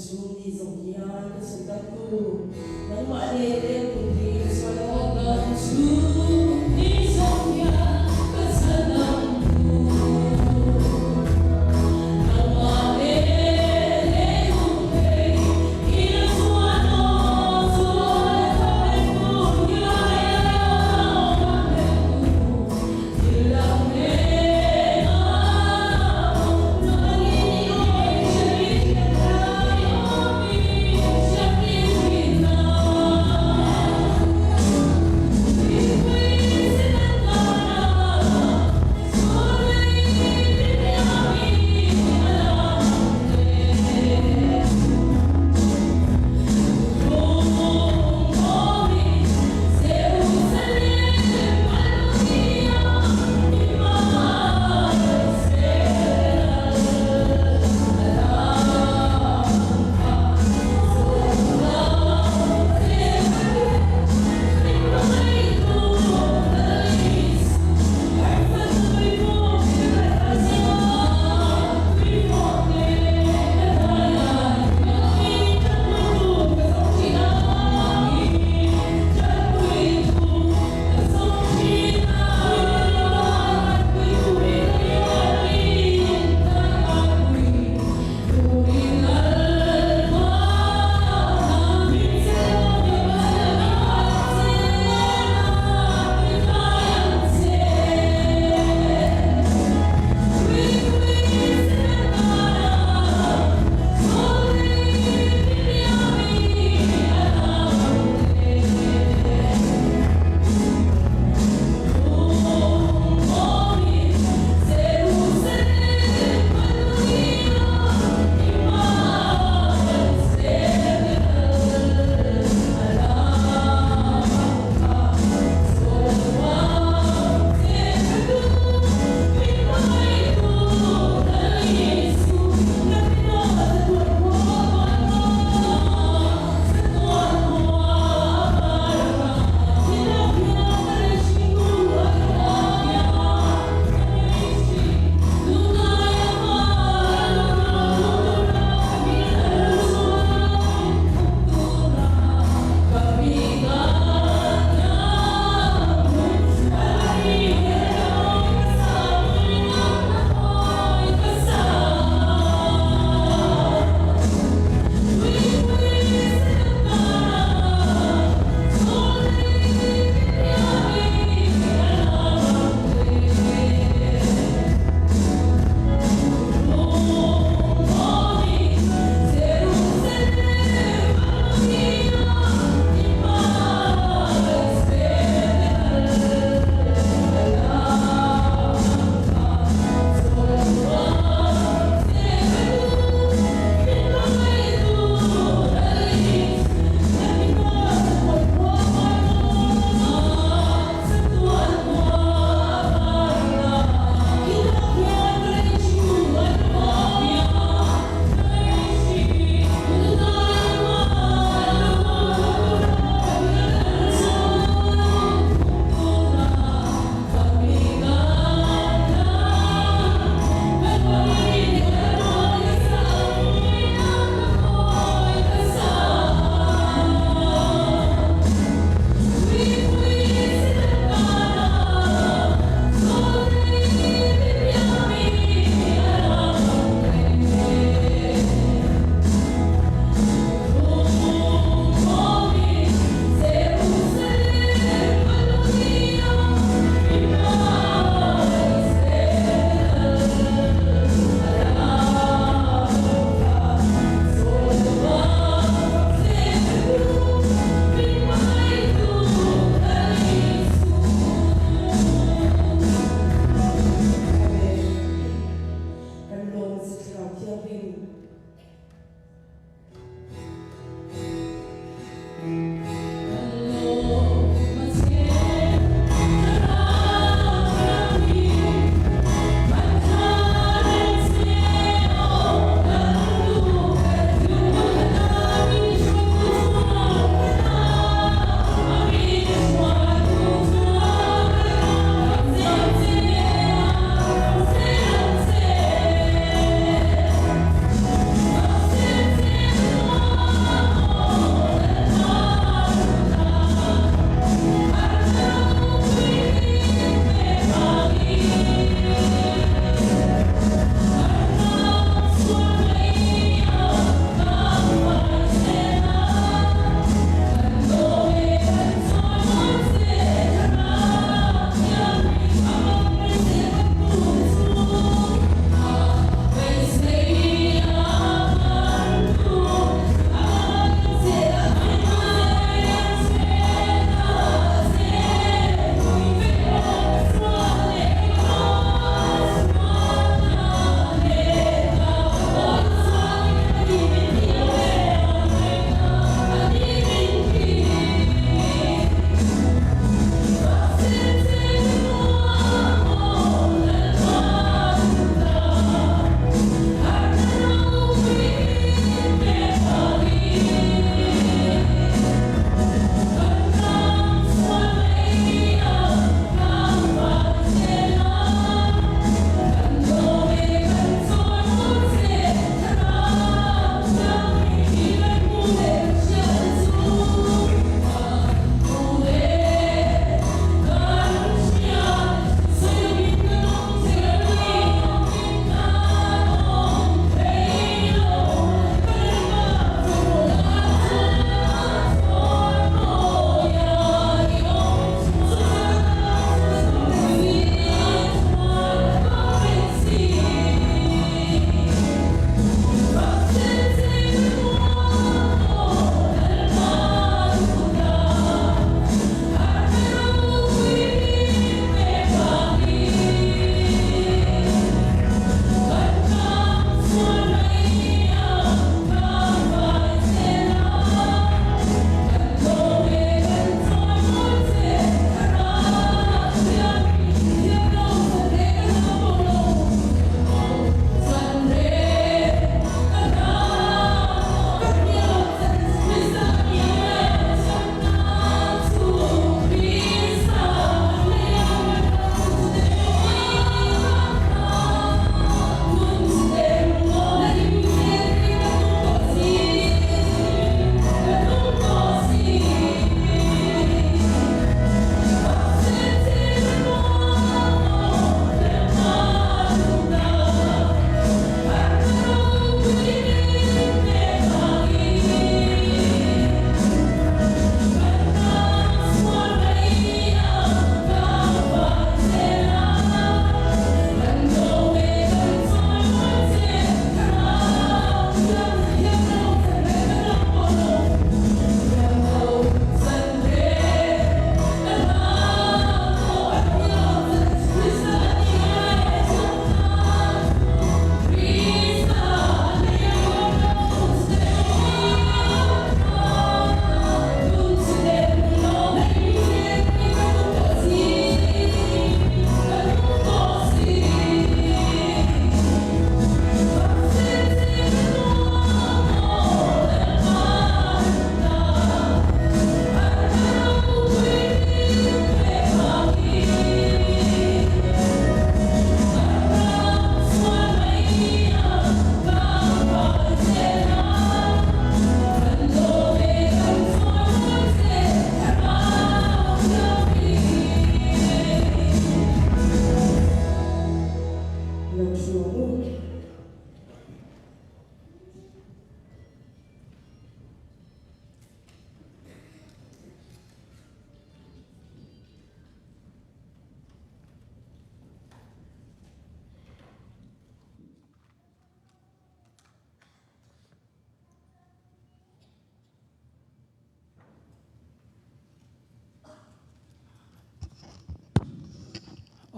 Chu ni zawng hian ka chhandamtu nangmah nen leng dun thei ila chuan aw Dam chu ni zawng hian ka chhandamtu nangmah nen leng dun thei ila chuan aw chuan ka hmel tur hian aw ka hmel tur thil dang nen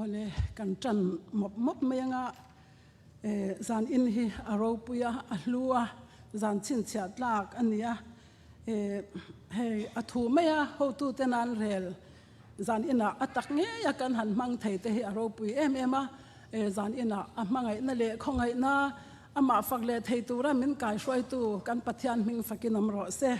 Awle, kan ṭan mawp mawp mai anga zan in hi a ropui a, a hlu a, zan chhinchhiah tlak a ni a. Hei a thu mai a, hotute nan rel zan inah a tak ngei a kan han hmang thei te hi a ropui em em a. Zan inah a hmangaihna leh khawngaihna amah fak leh thei tura min kaihruaitu kan Pathian hming fakin awm rawh se.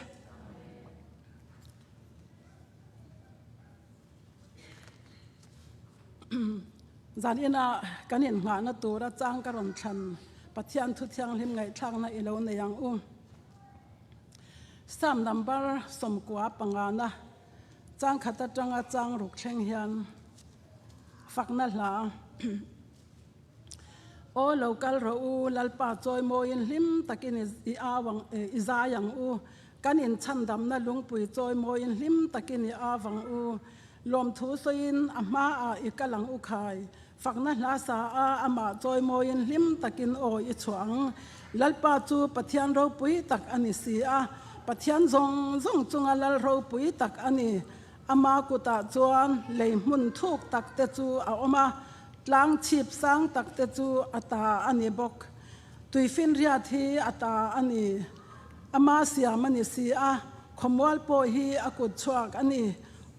Zan ina kan inngahna tura chang ka rawn thlan Pathian thu thianghlim ngaihthlakna i lo nei ang u. Psalm number 90 pangana chang khat atanga chang ruk thleng hian fakna hla Aw lo kal rawh u, Lalpa chawimawiin hlim takin i au ang, i zai ang u. Kan inchhandamna lungpui chawimawiin hlim takin i au ang u. Lawmthu sawiin a hmaah i kal ang u khai. Fakna hla sa a amah chawimawiin hlim takin aw i chhuah ang. Lalpa chu Pathian ropui tak a ni si a, Pathian zawng zawng chunga Lal ropui tak a ni. Ama kutah chuan lei hmun thuk tak te chu a awm a, tlang chhip sang tak te chu a ta a ni bawk. Tuifinriat hi a ta a ni. Ama siam a ni si a, khawmual pawh hi a kut chhuak a ni.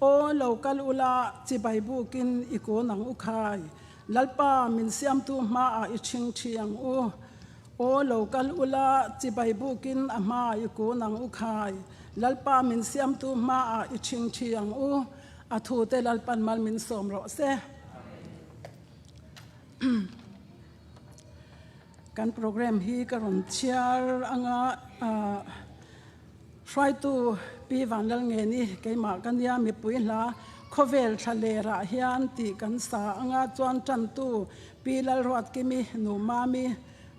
Aw lo kal ula, chibai bukin i kun ang u khai. Lalpa min siamtu hmaah i ṭhing ṭhi ang u. Aw lo kal ula, chibai bukin a hmaah i kun ang u khai. Lalpa min siamtu hmaah i ṭhing ṭhi ang u. A thute Lalpan mal min sawm rawh se. Kan program hi ka rawn chhiar anga hruaitu Pi Vanlalngeni keimah ka nia mipui hla khawvel thla lerah hian tih kan sa anga chuan tantu Pi Lalruatkimi nu Mami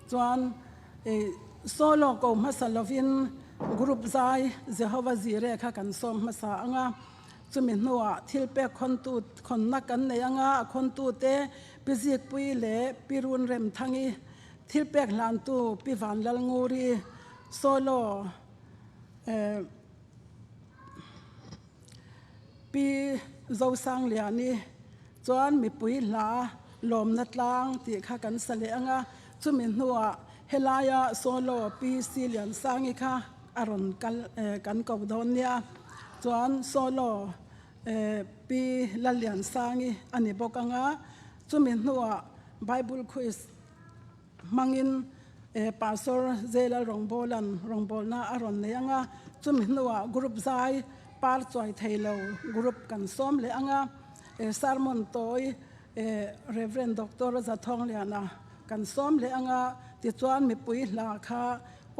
chuan solo ko hmasa lovin group zai Jehova Zire kha kan sawm hmasa anga Chumi hnuah thil pek khawntu khawnna kan nei anga a khawntute Pi Zikpui leh Pi Runremthangi, thil pek hlantu Pi Vanlalnguri, Solo Pi Zosangliani chuan mipui hla lawmna tlang tih kha kan sa leh anga chumi hnuah helaia Solo Pi Siliansangi kha a rawn kal kan ko dawn nia chuan solo Pi Lalliansangi a ni bawk anga chumi hnuah Bible quiz hmangin Pastor Zelal rawngbawlan rawngbawlna a rawn nei anga chumi hnuah group zai par chuai thei lo group kan sawm leh anga sermon tawi Rev. Doctor Zathawngliana kan sawm leh anga tichuan mipui hla kha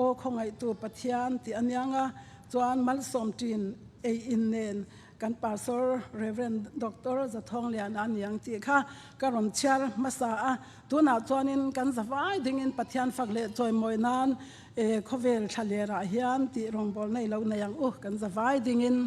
Aw khawngaihtu Pathian tih a niang a, chuan malsawm ṭin ei in nen kan Pastor Rev. Doctor Zathawngliana a niang tih kha ka rawn chhiar hmasa a. Tunah chuanin kan zavai dingin Pathian fak leh chawimawi nan khawvel thla lerah hian tih rawngbawlna i lo nei ang u kan zavai dingin.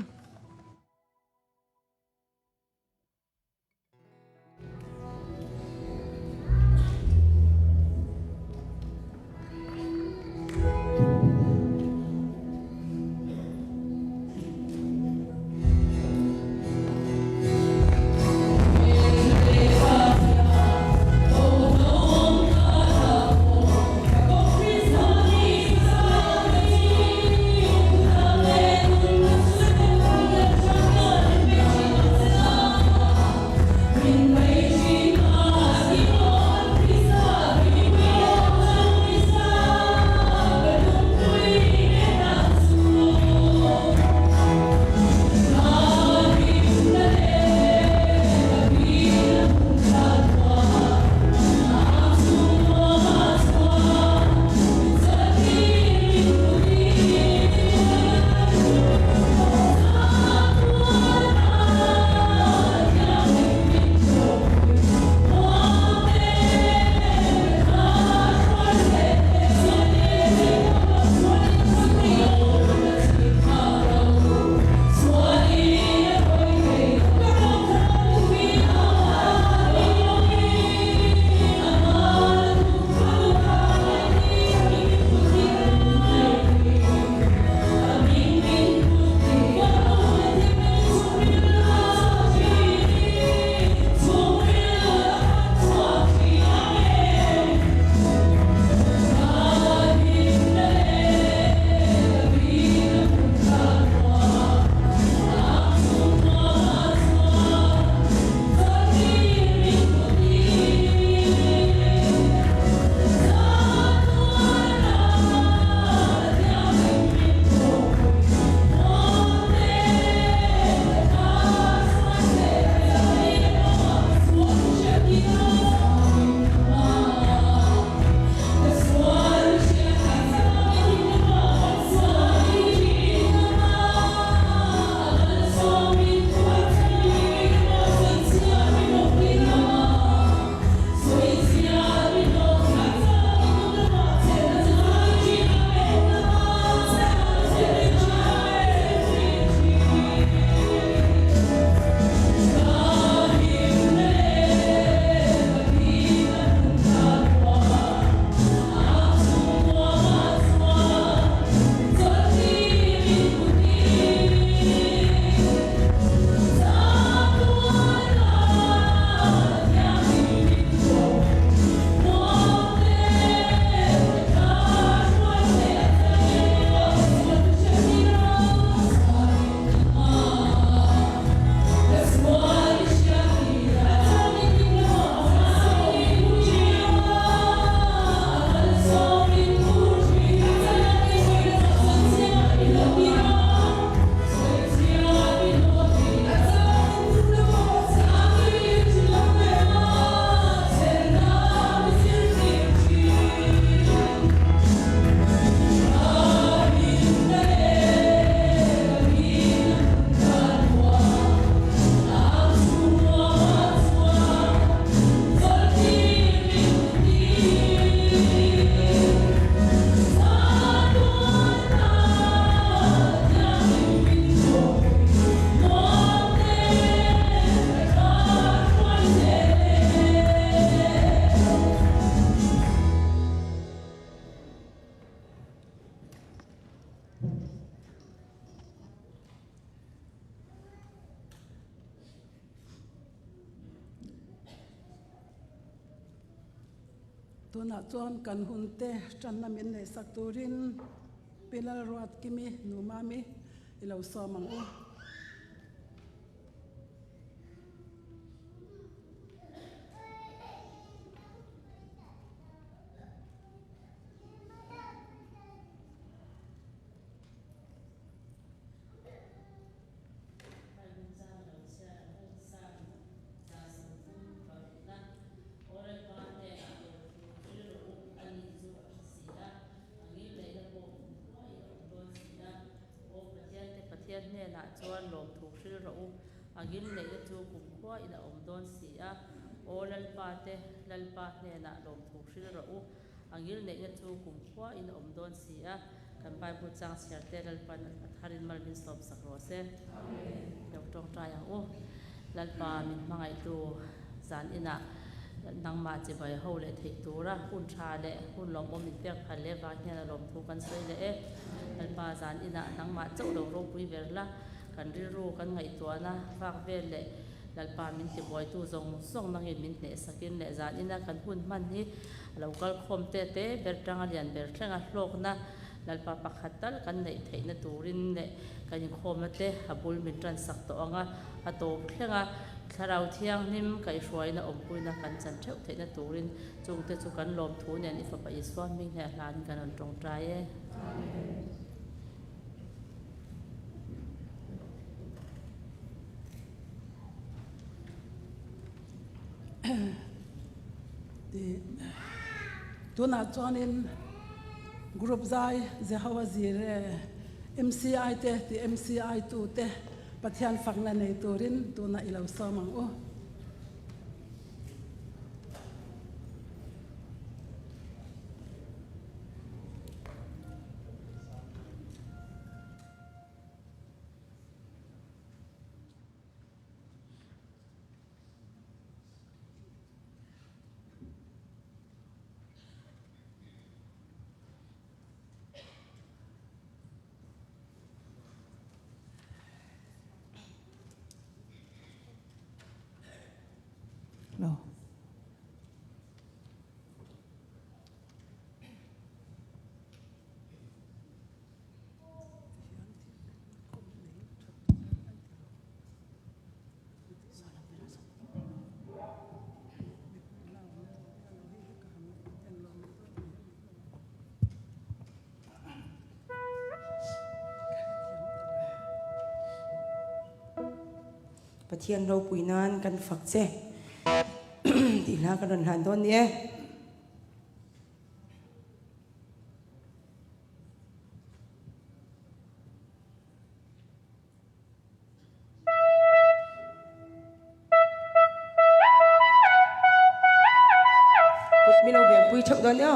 Tunah chuan kan hun te tanna min neihsak turin Pi Lalruatkimi Nu Mami i lo sawm ang u. Pathian hnenah chuan lawmthu hril rawh u, a ngilneihna chu kumkhua in a awm dawn si a. Aw Lalpa te, Lalpa hnenah lawmthu hril rawh u, a ngilneihna chu kumkhua in a awm dawn si a. Kan Bible chang chhiar te Lalpan a tharin mal min sawm sak rawh se. Lo tawngtai ang u. Lalpa min hmangaihtu zan inah nangmah chibai ho leh theih tura hun tha leh hun lawmawm min pek phal leh vang hian a lawmthu kan sawi leh e. Lalpa zan inah nangmah chauh lo ropui ber la, kan rilru kan ngaihtuahna vak vel leh Lalpa min tibuaitu zawng zawng nangin min hnehsakin leh zan ina kan hun hman hi a lo kal khawm te te ber tanga lian ber thlenga hlawkna Lalpa pakhat tal kan neih theihna turin leh kan inkhawmna te a bul min tansak tawh ang a, a tawp thlenga Thlarau Thianghlim kaihhruaina awmpuina kan chan theuh theihna turin chungte chu kan lawmthu nen i Fapa Isua hming leh a hlanin kan rawn tawngtai e. Amen. Tunah chuanin group zai Jehovah Jireh MCI te tih MCI tute Pathian fakna nei turin tunah i lo sawm ang u. Lo. Pathian ropui nan kan fak che tih hla kan rawn hlan dawn ni e. Kut min lo vengpui theuh dawn nia.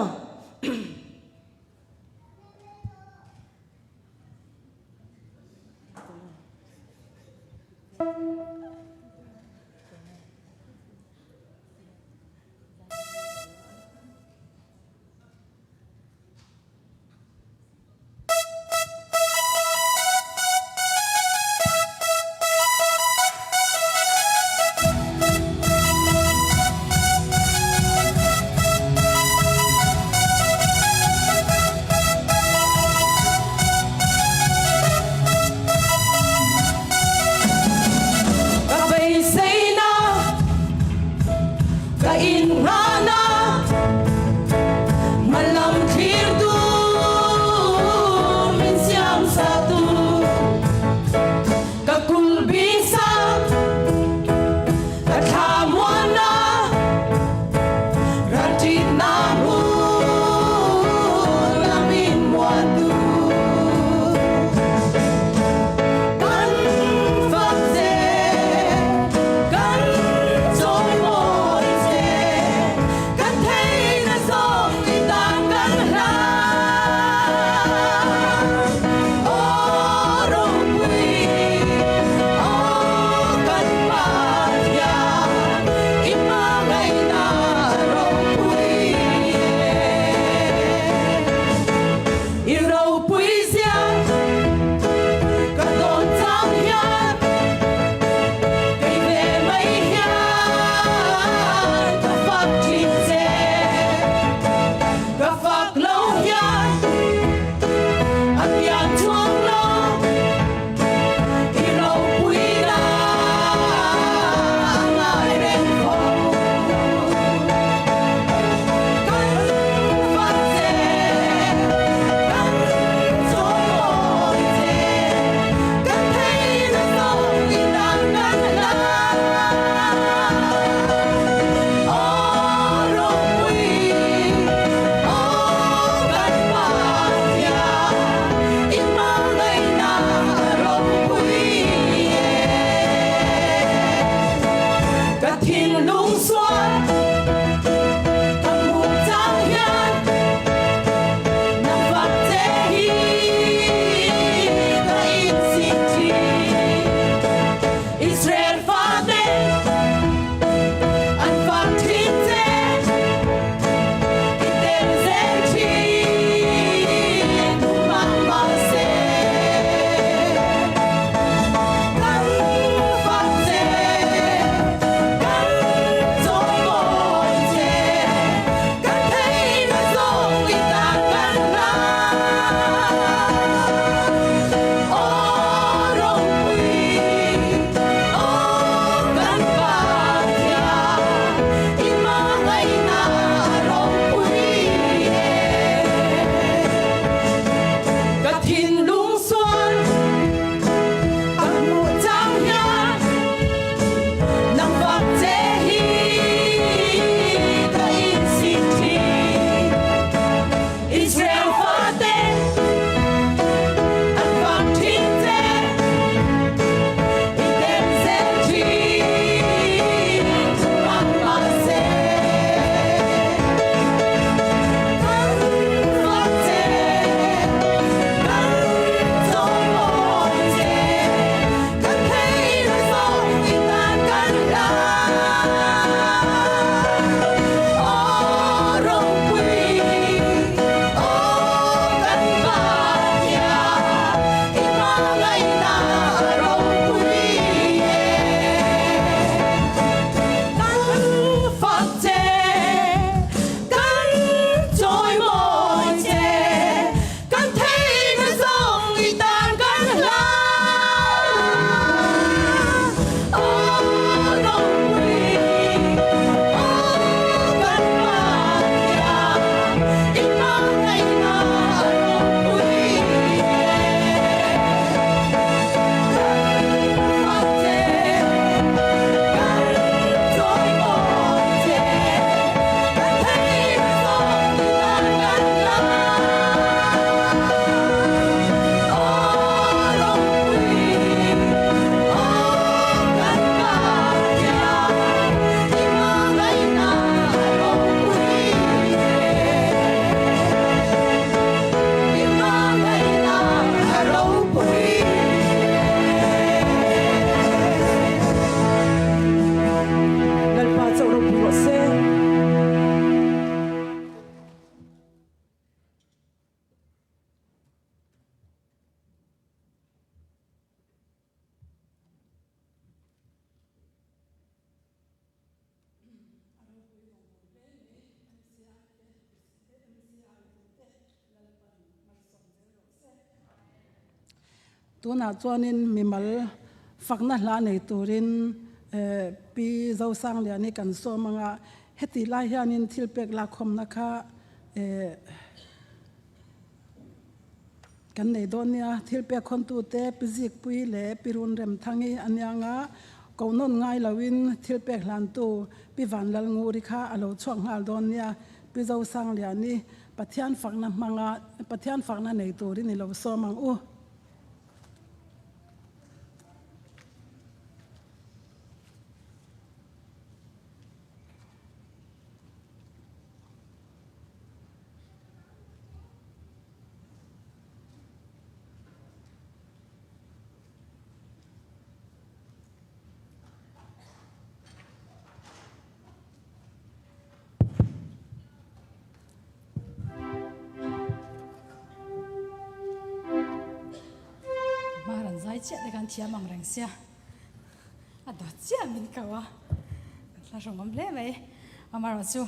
Tunah chuanin mimal fakna hla nei turin Pi Zosangliani kan sawm anga heti lai hianin thil pek lakkhawmna kha kan nei dawn nia. Thil pek khawntute Pi Zikpui leh Pi Runremthangi a nia anga kohnawn ngai loin thil pek hlantu Pi Vanlalnguri kha a lo chhuak nghal dawn nia. Pi Zosangliani Pathian fakna hmanga Pathian fakna nei turin i lo sawm ang u. Hmar an zai chiah te khan thiam ang reng sia a dawt chiah min ko a kan hla hrawng awm hle mai amaherawh chu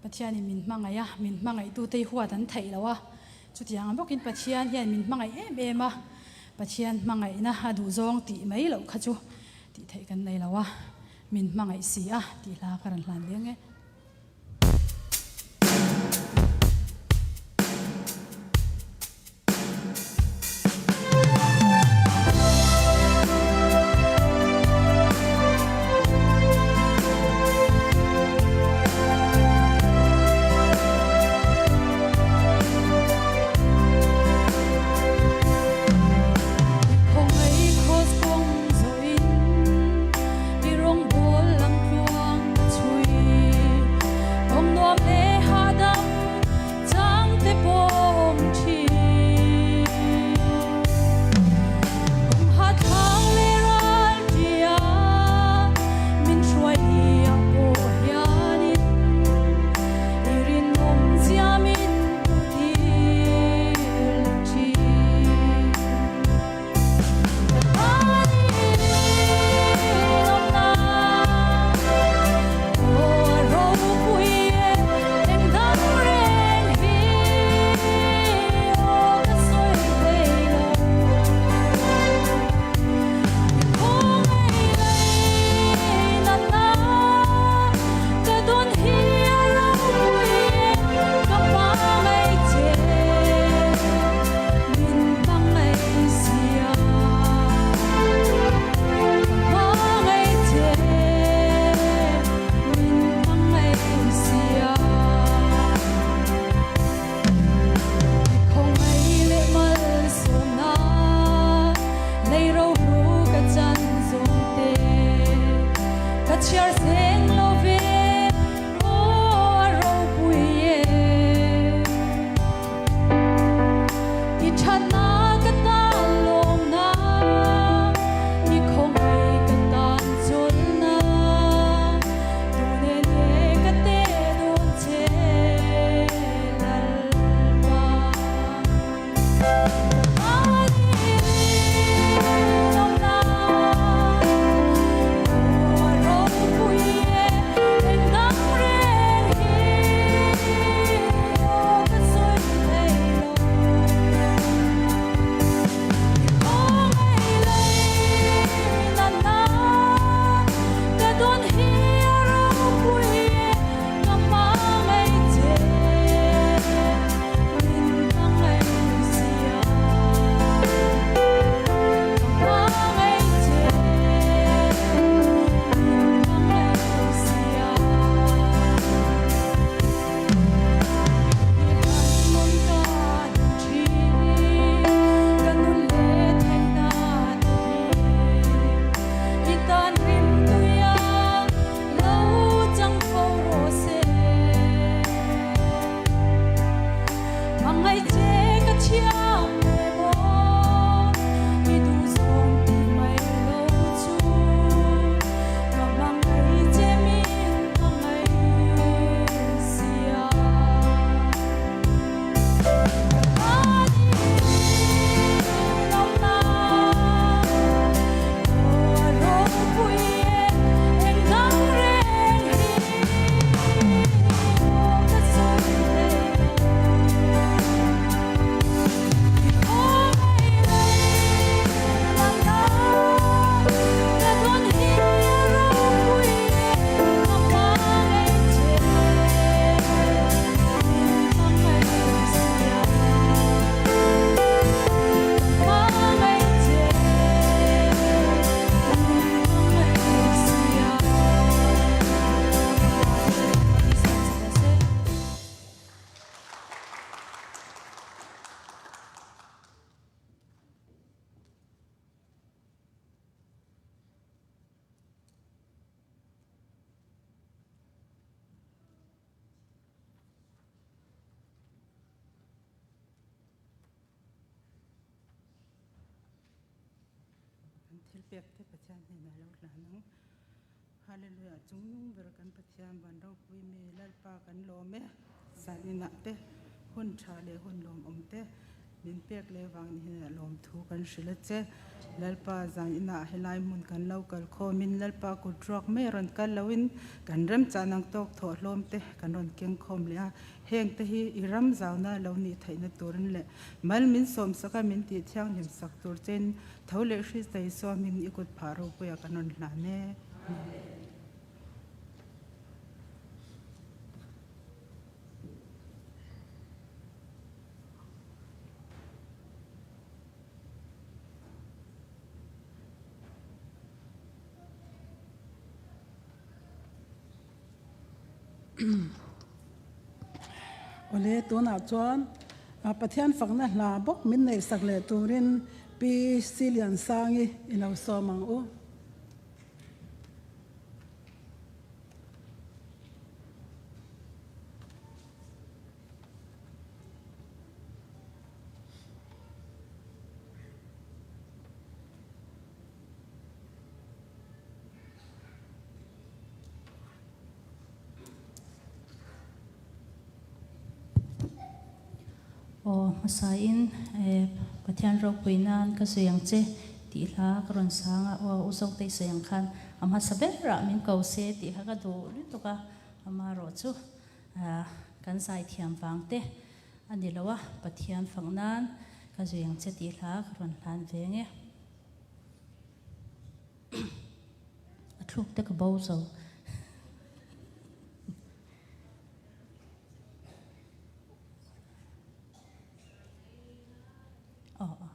Pathianin min hmangaih a min hmangaihtute hi huat an theih loh a chutiang ang bawkin Pathian hian min hmangaih em em a Pathian hmangaihna a duhzawng tih mai loh kha chu tih theih kan nei lo a. Min hmangaih si a tih hla ka rawn hlan ve ang e. thilpek te Pathian hnenah lo hlan ang. Hallelujah Chungnung ber kan Pathian van ropui mi Lalpa kan lawm e. Zan inah te hun tha leh hun lawmawm te min pek leh vang ni hian a lawm thu kan hrilh a che. Lalpa zan inah helai hmun kan lo kal khawmin Lalpa kut ruak mai a rawn kal loin kan remchah nang tawk thawh hlawm te kan rawn keng khawm leh a. Heng te hi i ram zauna lo nih theihna turin leh mal min sawmsak a min tih thianghlim sak tur chein tho leh Krista Isua hming i kut phah ropuia kan rawn hlan e. Awle tunah chuan Pathian fakna hla bawk min neihsak leh turin Pi Siliansangi i lo sawm ang u. Aw hmasain Pathian ropui nan ka zui ang che tih hla ka rawn sang a, aw u Zote i sawi ang khan a hmasa berah min ko se tih kha ka duh lutuk a, amaherawh chu kan zaithiam vang te a ni lo a, Pathian fak nan ka zui ang che tih hla ka rawn hlan ve nge. A thluk te ka bo zo. Aw aw.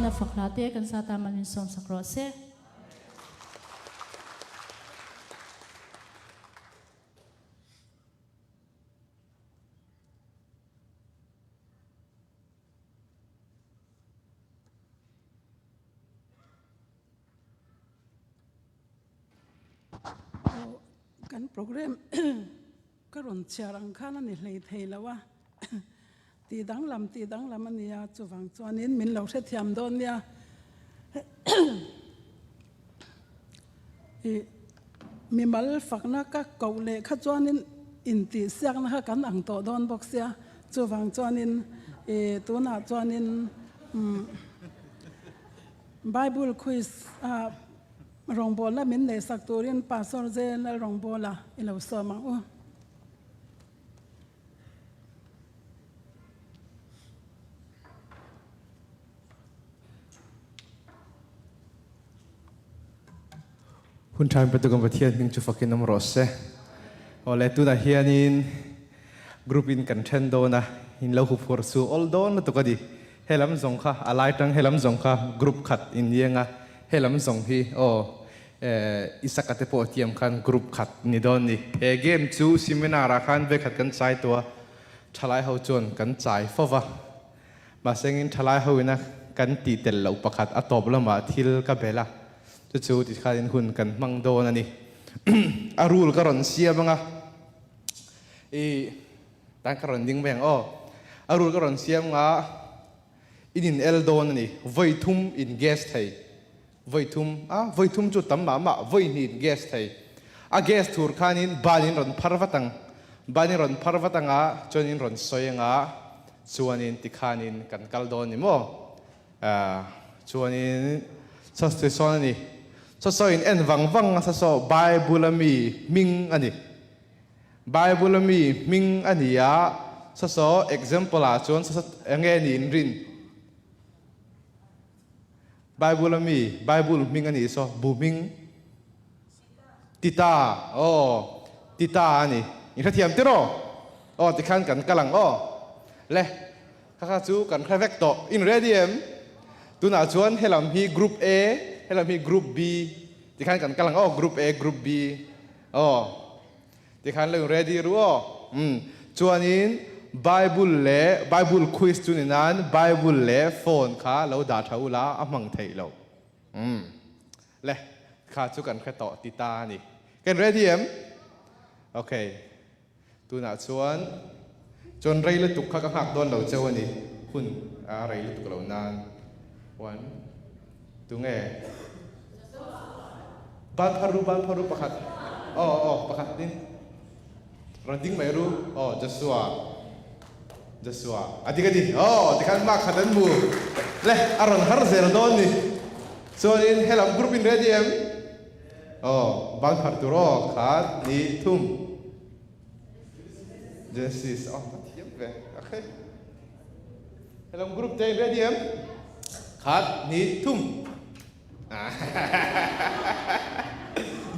hnena fak hla te kan sa ta mal min sawm sak rawh se. Kan program ka rawn chhiar ang khan a ni hlei thei lo a, tih danglam tih danglam a nia, chuvang chuanin min lo hrethiam dawn nia. Ih mimal fakna ka koh leh kha chuanin intihsiakna kha kan ang tawh dawn bawk sia, chuvang chuanin ih tunah chuanin umm Bible quiz ah rawngbawlna min neihsak turin Pastor J. Lalrawngbawla i lo sawm ang u. Hun thain pe tukan Pathian hming chu fakin awm rawh se. Awle tunah hianin group in kan then dawn a, in lo huphurh chu awl dawn lutuk a ni. Helam zawng kha a lai tang helam zawng kha group khat in ni anga, helam zawng hi aw Isaka te pawh tiam khan group khat ni dawn ni. He game chu seminar ah khan vekhat kan chai tawh a, thalai ho chuan kan chai fo va. Mahsengin thalai ho ina kan tih tel loh pakhat a tawp lamah thil ka bel a, chu chu tikhanin hun kan hmang dawn a ni. A rule ka rawn siam anga i tan ka rawn ding mai ang aw. A rule ka rawn siam anga in in el dawn a ni. Vawi thum in guess thei. Vawi thum a, vawi thum chu tam mah mah, vawi hnih in guess thei. A guess tur khanin ban in rawn phar vat ang. Ban in rawn phar vat anga chuan in rawn sawi anga chuanin tikhanin kan kal dawn ni maw? Chuanin saw sawn a ni. Saw saw in en vang vang a saw saw Bible a mi hming a ni. Bible a mi hming a ni a, saw saw example ah chuan saw saw enge ni in rin? Bible a mi Bible hming a nih saw bu hming Tita aw Tita a ni in hrethiam tiraw aw tikhan kan kal ang aw le kha kha chu kan hre vek tawh in ready em tunah chuan helam hi group A helam hi group B tikhan kan kal ang aw group A group B aw Tikhan lo ready ru aw. Umm. Chuanin Bible leh Bible quiz chu ni nan Bible leh phone kha lo dah tha ula a hmang theih loh. Umm. Le kha chu kan hre tawh ti ta a ni. Kan ready em? Okay. Tunah chuan chuan rei lutuk kha ka nghak dawn lo cheu a ni. Hun a rei lutuk lo nan. One. Tunge? Ban phar ru, ban phar ru pakhat. Aw, aw, pakhat din. Rawn ding mai ru. Aw, Joshua. Joshua. A dik a ni. Aw, tikhan mark khat an hmu. Le, a rawn har zel dawn ni. Chuanin helam group in ready em? Aw, ban phar tur aw, khat, hnih, thum. Genesis. Aw, ka thiam ve. Okay. Helam group te in ready em? Khat, hnih, thum.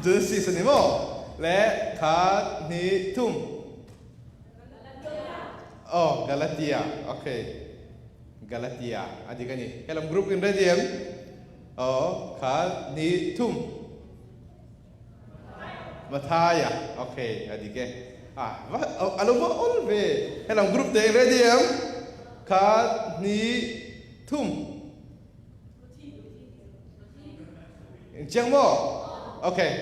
Genesis a ni maw? Le khat, hnih, thum. Oh, Galatia. Okay. Galatia. A dik a ni. Helam group in ready em? Oh, khat, hnih, thum. Mathaia. Okay, a dik e. Ah, va a lo va awl ve. Helam group te in ready em? Khat, hnih, thum. Chiang maw? Okay.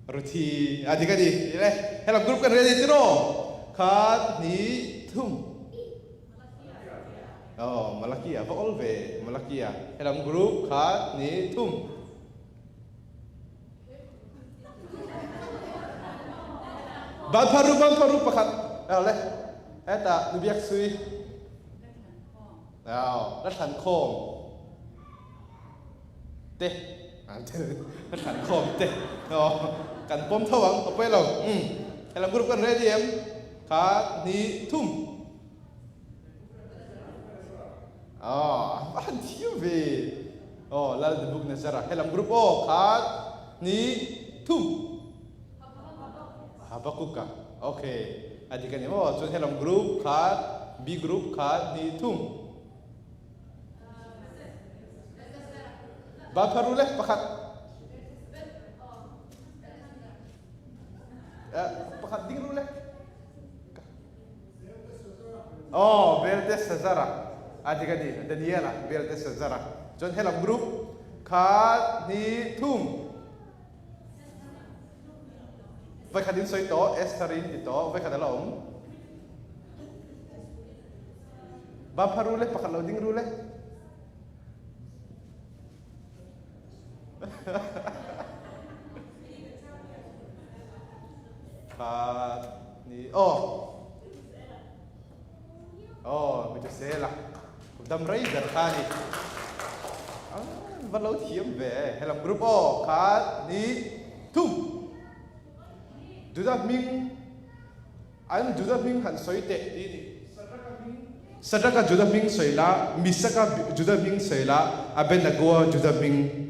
Ruthi a dik a ni. Le, helam group kan ready tiraw? Khat, hnih, thum. Oh, Malakia va awl ve. Malakia. Helam group khat, hnih, thum. Ban pharu, ban pharu pakhat. Le, heta nubiak sui. La thlan khawm te la thlan khawm te kan pawm tho ang ka pawi lo helam group kan ready em kha hnih thum a han thiam ve aw lal the book nazara helam group aw kha hnih thum Habakuka okay a dik a ni maw chuan helam group kha B group kha hnih thum. Ban phar ru le pakhat. Pakhat ding ru le. Oh, Belteshazzar-a. A dik a ni, Daniel-a, Belteshazzar-a. Chuan helam group khat, hnih, thum. Vaikhat in sawi tawh, Esther in ti tawh, vaikhat a la awm. Ban phar ru le, pakhat lo ding ru le. Khat ni aw. Aw, Metusela. Dam rei ber kha ni. Va lo thiam ve. Helam group aw. Khat ni thum. Juda hming An Juda hming han sawi teh ti ni. Sadraka Juda hming sawi la, Misaka Juda hming sawi la, Abednego Juda hming.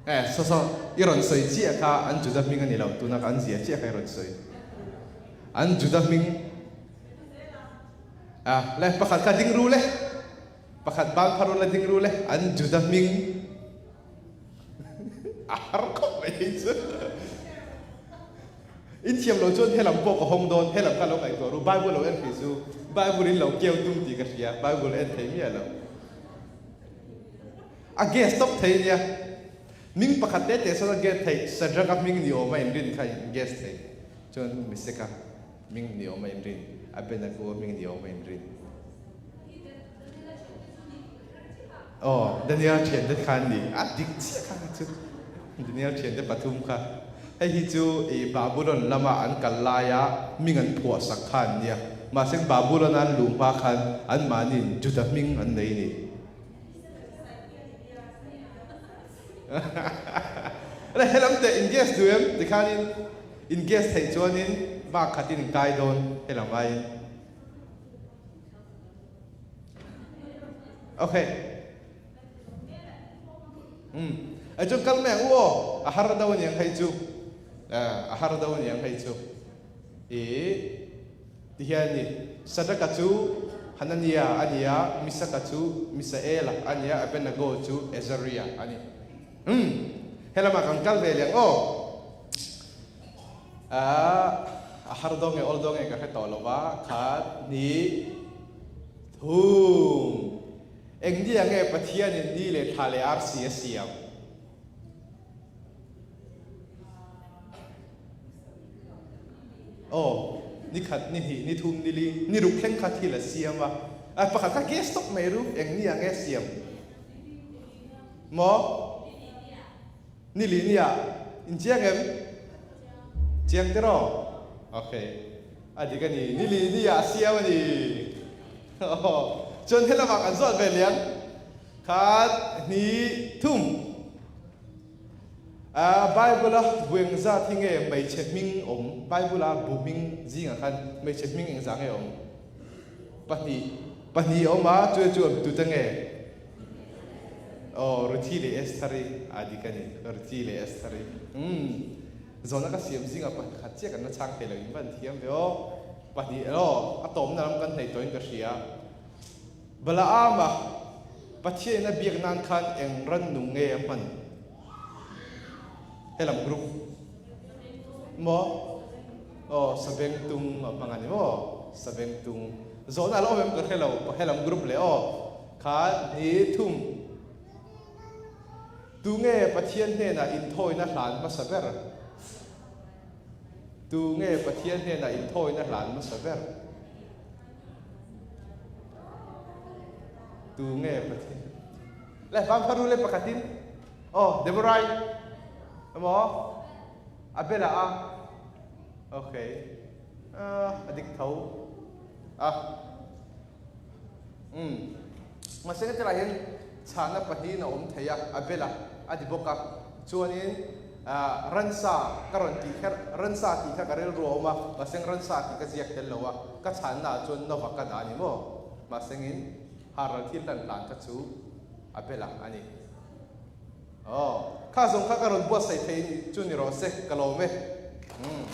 Eh, saw saw, i rawn sawi chiah kha an Juda hming a ni lo, tuna ka an zia chiah kha i rawn sawi. An Juda hming. Ah, le, pakhat kha ding ru le. Pakhat ban phar ru le ding ru le. An Juda hming. A har khawp mai hei chu. In thiam lo chuan helam pawh ka hawng dawn, helam kha lo ngaihtuah ru, Bible lo en hrih chu, Bible in lo keu tum tih ka hria, Bible en thei miah lo. A guess tawp thei nia. Ming pakhat te te sawn a guess theih, Shadrach-a hming ni awm a inrin kha in guess thei. Chuan Mesek-a hming ni awm a inrin, Abednego-a hming ni awm a inrin. Aw, Daniel thiante kha an ni. A dik chiah kha kha chu. Daniel thiante pathum kha. Hei hi chu i Babulon lama an kal laia hming an phuah sak kha an nia. Mahse Babulon a an luh hma khan anmahniin Juda hming an nei ni. Le helam teh in guess duh em? Tikhanin in guess theih chuanin mark khatin in kai dawn helam aiin. Ok. Um. Ai chuan kal mai ang u aw. A har do aniang hei chu. A har do aniang hei chu. I ti hian ni. Sadraka chu Hanania a ni a, Misaka chu Misaela a ni a, Abednego chu Azaria a ni. Um. Helamah kan kal ve leh ang aw. A har dawn nge awl dawn nge ka hre tawh lo va, khat, hnih, thum. Eng ni ang nge Pathianin ni leh thla leh arsi a siam? Aw, ni khat, ni hnih, ni thum, ni li, ni ruk thleng kha thil a siam a. A pakhat kha guess tawp mai ru, eng ni ang nge siam? Maw? Ni li nia, in chiang em? Chiang tiraw? Ok, a dik a ni, ni li nia a siam a ni. Aw, chuan helamah kan zawt ve liang. Khat, hnih, thum. A, Bible-a bu engzat hi nge hmeichhe hming awm? Bible-a bu hming zingah khan hmeichhe hming engzah nge awm? Pahnih. Pahnih a awm a, chu chu tute nge? Aw, Ruthi leh Estheri a dik a ni. Ruthi leh Estheri. Umm, zawhna ka siam zingah pakhat chiah kan la chhang thei lo, in van thiam ve aw. Pahnih aw, a tawmna lam kan hnaih tawhin ka hria. Balaama, Pathianin a biak nan khan eng rannung nge a hman? Helam group maw? Aw, Sabengtung a hmang a ni maw? Sabengtung. Zawhna a la awm em ka hre lo, helam group leh aw. Kha ni thum. Tu nge Pathian hnenah inthawina hlan hmasa ber? Tu nge Pathian hnenah inthawina hlan hmasa ber? Tu nge Pathian? Le vang kha le pakhatin. Oh, Deborah. Emaw? Abela a. Okay. Uh, adik tho. Ah. Umm. Mahse ka tilai hian chhahna pahnihin a awm thei a, a bel a, a ti bawk a. Chuanin ah ransa ka rawn tih kher, ransa tih kha ka rilru a awm a, mahse ransa tih ka ziak tel lo a, ka chhanna ah chuan Nova ka dah a ni maw? Mahse ngin haral thil hlan hlan kha chu a bel a a ni. Aw, kha zawng kha ka rawn buatsaih thei chu ni rawh se, ka lawm e. Umm.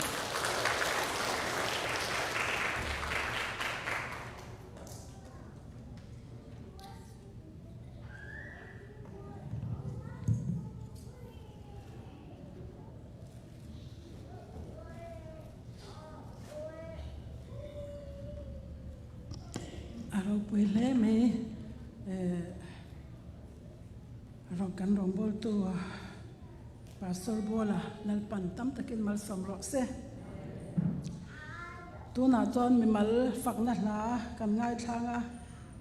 Ropui hle mai eh rawng kan rawngbawltu Pastor Bawla Lalpan tam takin malsawm rawh se. Tunah chuan mimal fakna hla kan ngaithlang a,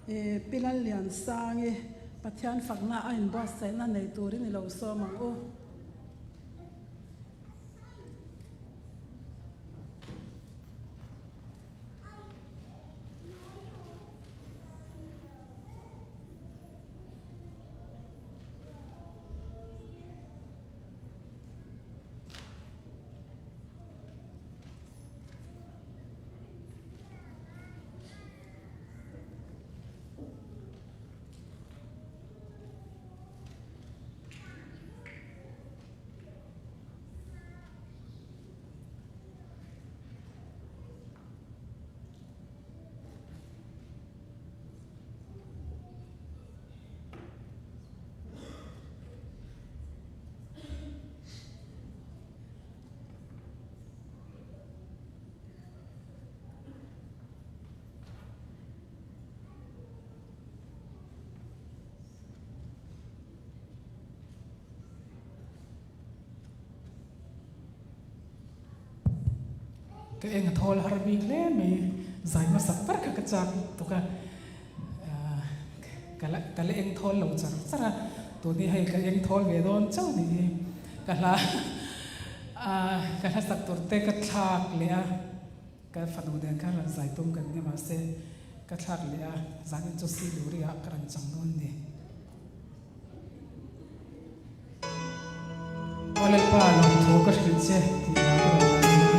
eh Pi Lalliansangi Pathian fakna a inbuatsaihna nei turin i lo sawm ang u. Ka eng a thawl har bik hle mai, zai hmasak ber kha ka chak tuk a, ka la ka la eng thawl lo char char a, tun hi hei ka eng thawl ve dawn chauh ni hi, ka hla ka hla sak tur te ka thlak leh a, ka fanu nen khan rawn zai tum kan ni mahse ka thlak leh a, zanin chu Sihluri ah ka rawn chang dawn ni. Aw Lalpa, lawmthu ka hrilh che tih hla ka rawn ngai mek a.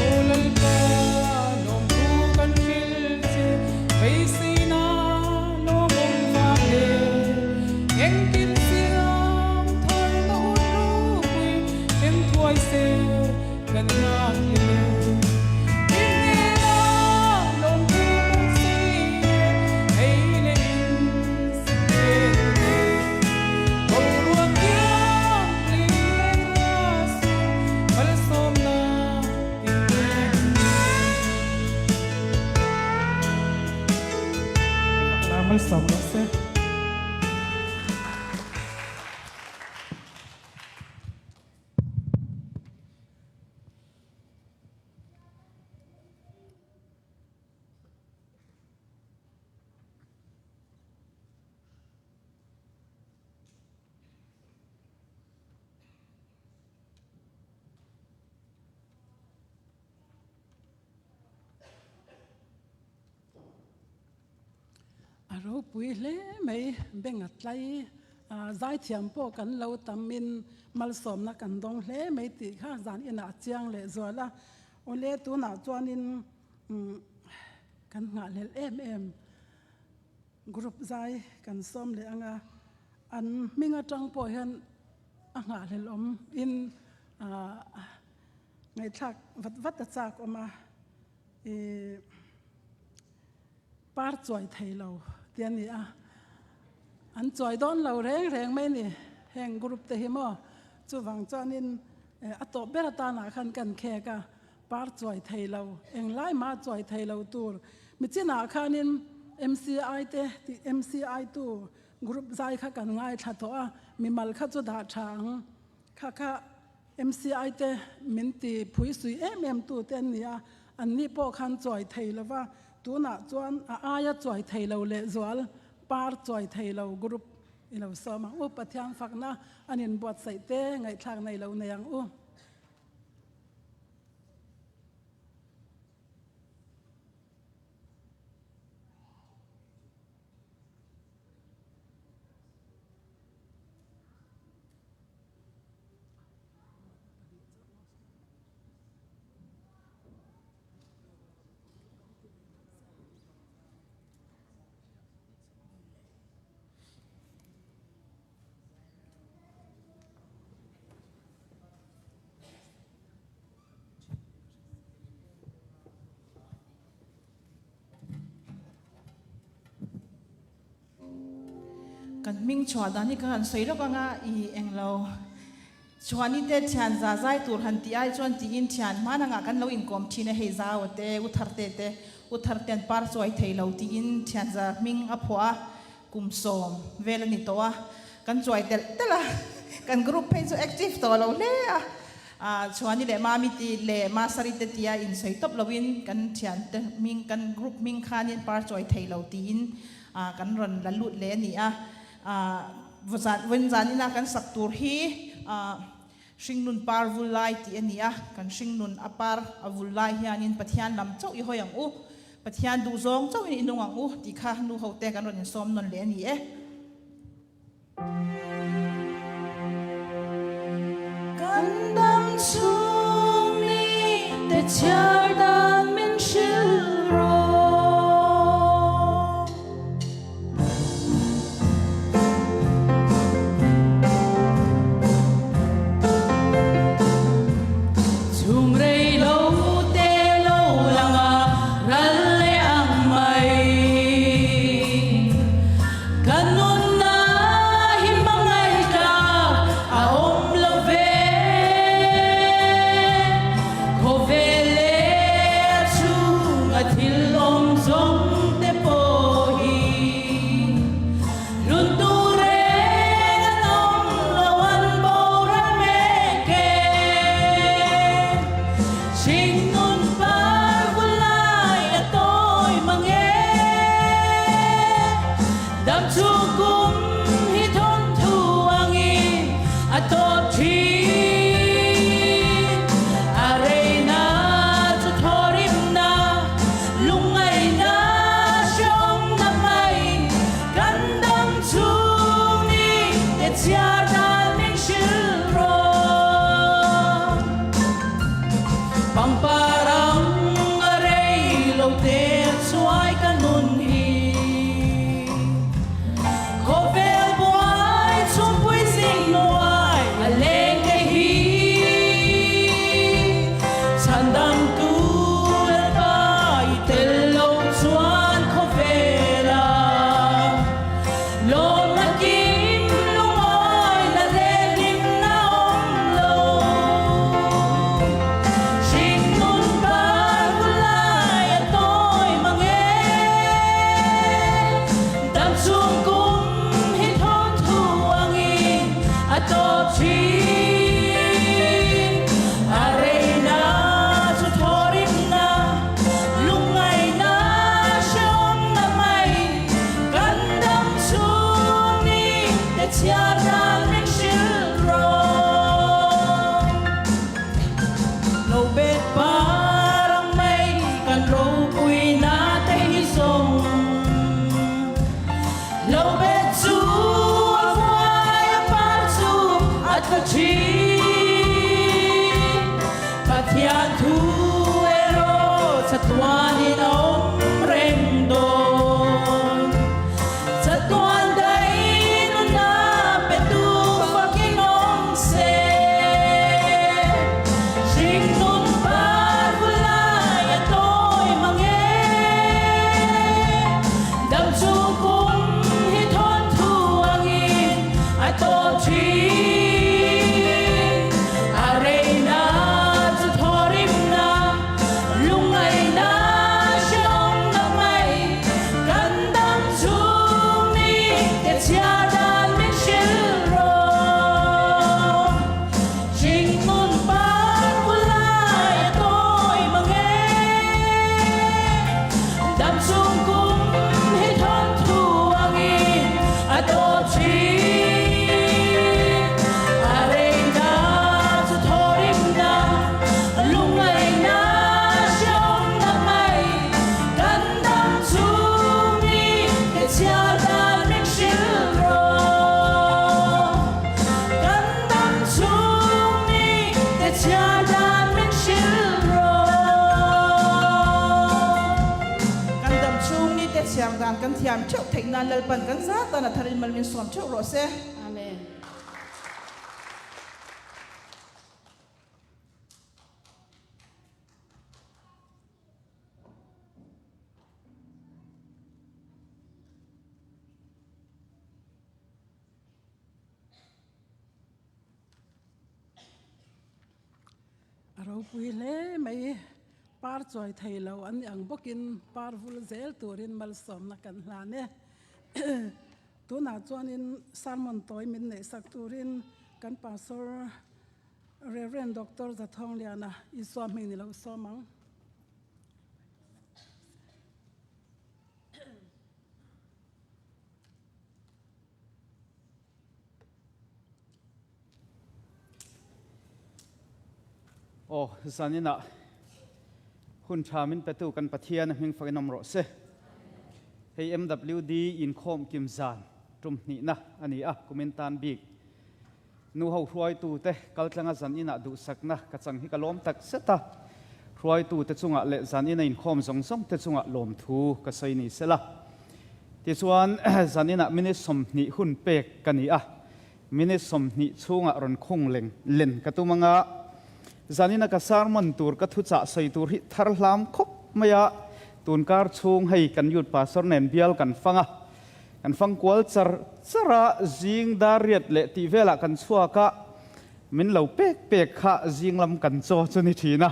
Aw Lalpa, ropui hle mai beng a tlai a, zaithiam pawh kan lo tamin malsawmna kan dawng hle mai tih kha zan inah a chiang leh zual a. Awle tunah chuanin kan nghahhlelh em em group zai kan sawm leh ang a, an hming atang pawh hian a nghahhlelh awm in ngaihthlak vat vat a chak awm a. Ih par chuai thei lo ti a ni a, an chuai dawn lo reng reng mai a ni heng group te hi maw chuvang chuanin a tawp ber atanah khan kan khek a, par chuai thei lo englai mah chuai thei lo tur michinah khanin M_C_I te tih M_C_I tu group zai kha kan ngaithla tawh a, mimal kha chu dah tha ang kha kha. MCI te min ti phui sui em em tu te an ni a, an ni pawh khan chuai thei lo va, tunah chuan a aia chuai thei lo leh zual par chuai thei lo group i lo sawm ang u, Pathian fakna an inbuatsaih te ngaihthlak nei lo nei ang u. Kan hming chhuah dan hi ka han sawi lawk anga i englo Chhuani te thian za zai tur han tih ai chuan tiin thian hman anga kan lo inkawm thin a hei zau a te u thar te te u thar te an par chuai thei lo tiin thian za hming a phuah a kum sawm vel a ni tawh a kan chuai telh telh a kan group phei chu active tawh lo hle a. Chhuani leh Mami ti leh Masari te tia insawi tawp loin kan thiante hming, kan group hming khanin par chawi thei lo tiin kan rawn la lut leh a ni a. Vawiin zanina kan sak tur hi Hringnun par vul lai tih a ni a, kan hringnun a par a vul lai hianin Pathian lam chauh i hawi ang u, Pathian duhzawng chauhin i nung ang u tih kha nu hote kan rawn insawm nawn leh a ni e. Kan dam chhung ni te chhiar dan min hrilh rawh. Chhum rei lo te lo lang a ral leh ang mai. Ka nunna hi hmangaih tlak a awm lo ve. Khawvel leh a chhunga thil awm zawng te pawh hi hlun tur reng an awm lo an boral mek e. Hringnun par vulai a tawi mang e. Dam chhung kum hi thawn thu angin a tawp thin. A reina chu thawrimna, lungngaihna hrehawmna mai kan dam chhung ni te chhiar dan min hrilh rawh. Pangpar ang a rei lo te chuai ka nun hi. Khawvel buai chhungpui zing hnuai a leng te hi. Chhandam tu Lalpa i tel lo chuan khawvela lawmna kim lungawina leh hlimna awm lo. Hringnun par vulai a tawi mang e. Dam chhung kum hi thawn thu angin a tawp thin. A reina chu thawrimna, lungngaihna hrehawmna mai kan dam chhung ni te chhiar dan min hrilh rawh. Lo bet par ang mai kan ropuina te hi zawng. tla thin. Pathian thu erawh chatuanin a awm reng dawn. Chatuan daih nunna petu fakin awm se. Hringnun par bulai a tawi mang e. Dam chung kum hi thawn thu angin a tawp thin. A reina chu thawrimna, lungngaihna hrehawmna mai kan dam chung ni te chhiar dan min hrilh rawh. Hringnun par bulai a tawi mang e. Dam chung kum hi thawn thu angin a tawp thin. A reina chu thawrimna, lungngaihna hrehawmna mai kan dam chung ni te chhiar dan min hrilh rawh. Kan dam chung ni te chhiar dan min hrilh rawh. Kan dam chung ni te chhiar dan kan thiam theuh theih nan Lalpan kan zat tan a tharin mal min sawm theuh rawh se. Amen. A ropui hle mai, par chawi thei lo an ni ang bawkin par vul zel turin malsawmna kan hlan e. Tunah chuanin sermon tawi min neihsak turin kan Pastor Rev. Doctor Zathawngliana Isua hming ni lo sawm ang. Aw, zaninah hun tha min petu kan Pathian a hming fakin awm rawh se. Hei MWD inkhawm kim zan tum hnihna a ni a, kumin tan bik. Nu ho hruaitute kaltlanga zaninah duhsakna ka chang hi ka lawm tak zet a, hruaitute chungah leh zanina inkhawm zawng zawngte chungah lawmthu ka sawi ni sela. Tichuan, zaninah minute 20 hun pek ka ni a, minute 20 chhungah rawn khung leng len ka tum anga, zanina ka sermon tur ka thuchah sawi tur hi thar hlam khawp mai a, tunkar chhung hei kan youth pastor nen bial kan fang a, Kan fang kual char char a, zing dar riat leh tih velah kan chhuak a, min lo pek pek kha zing lam kan chaw chu ni thin a.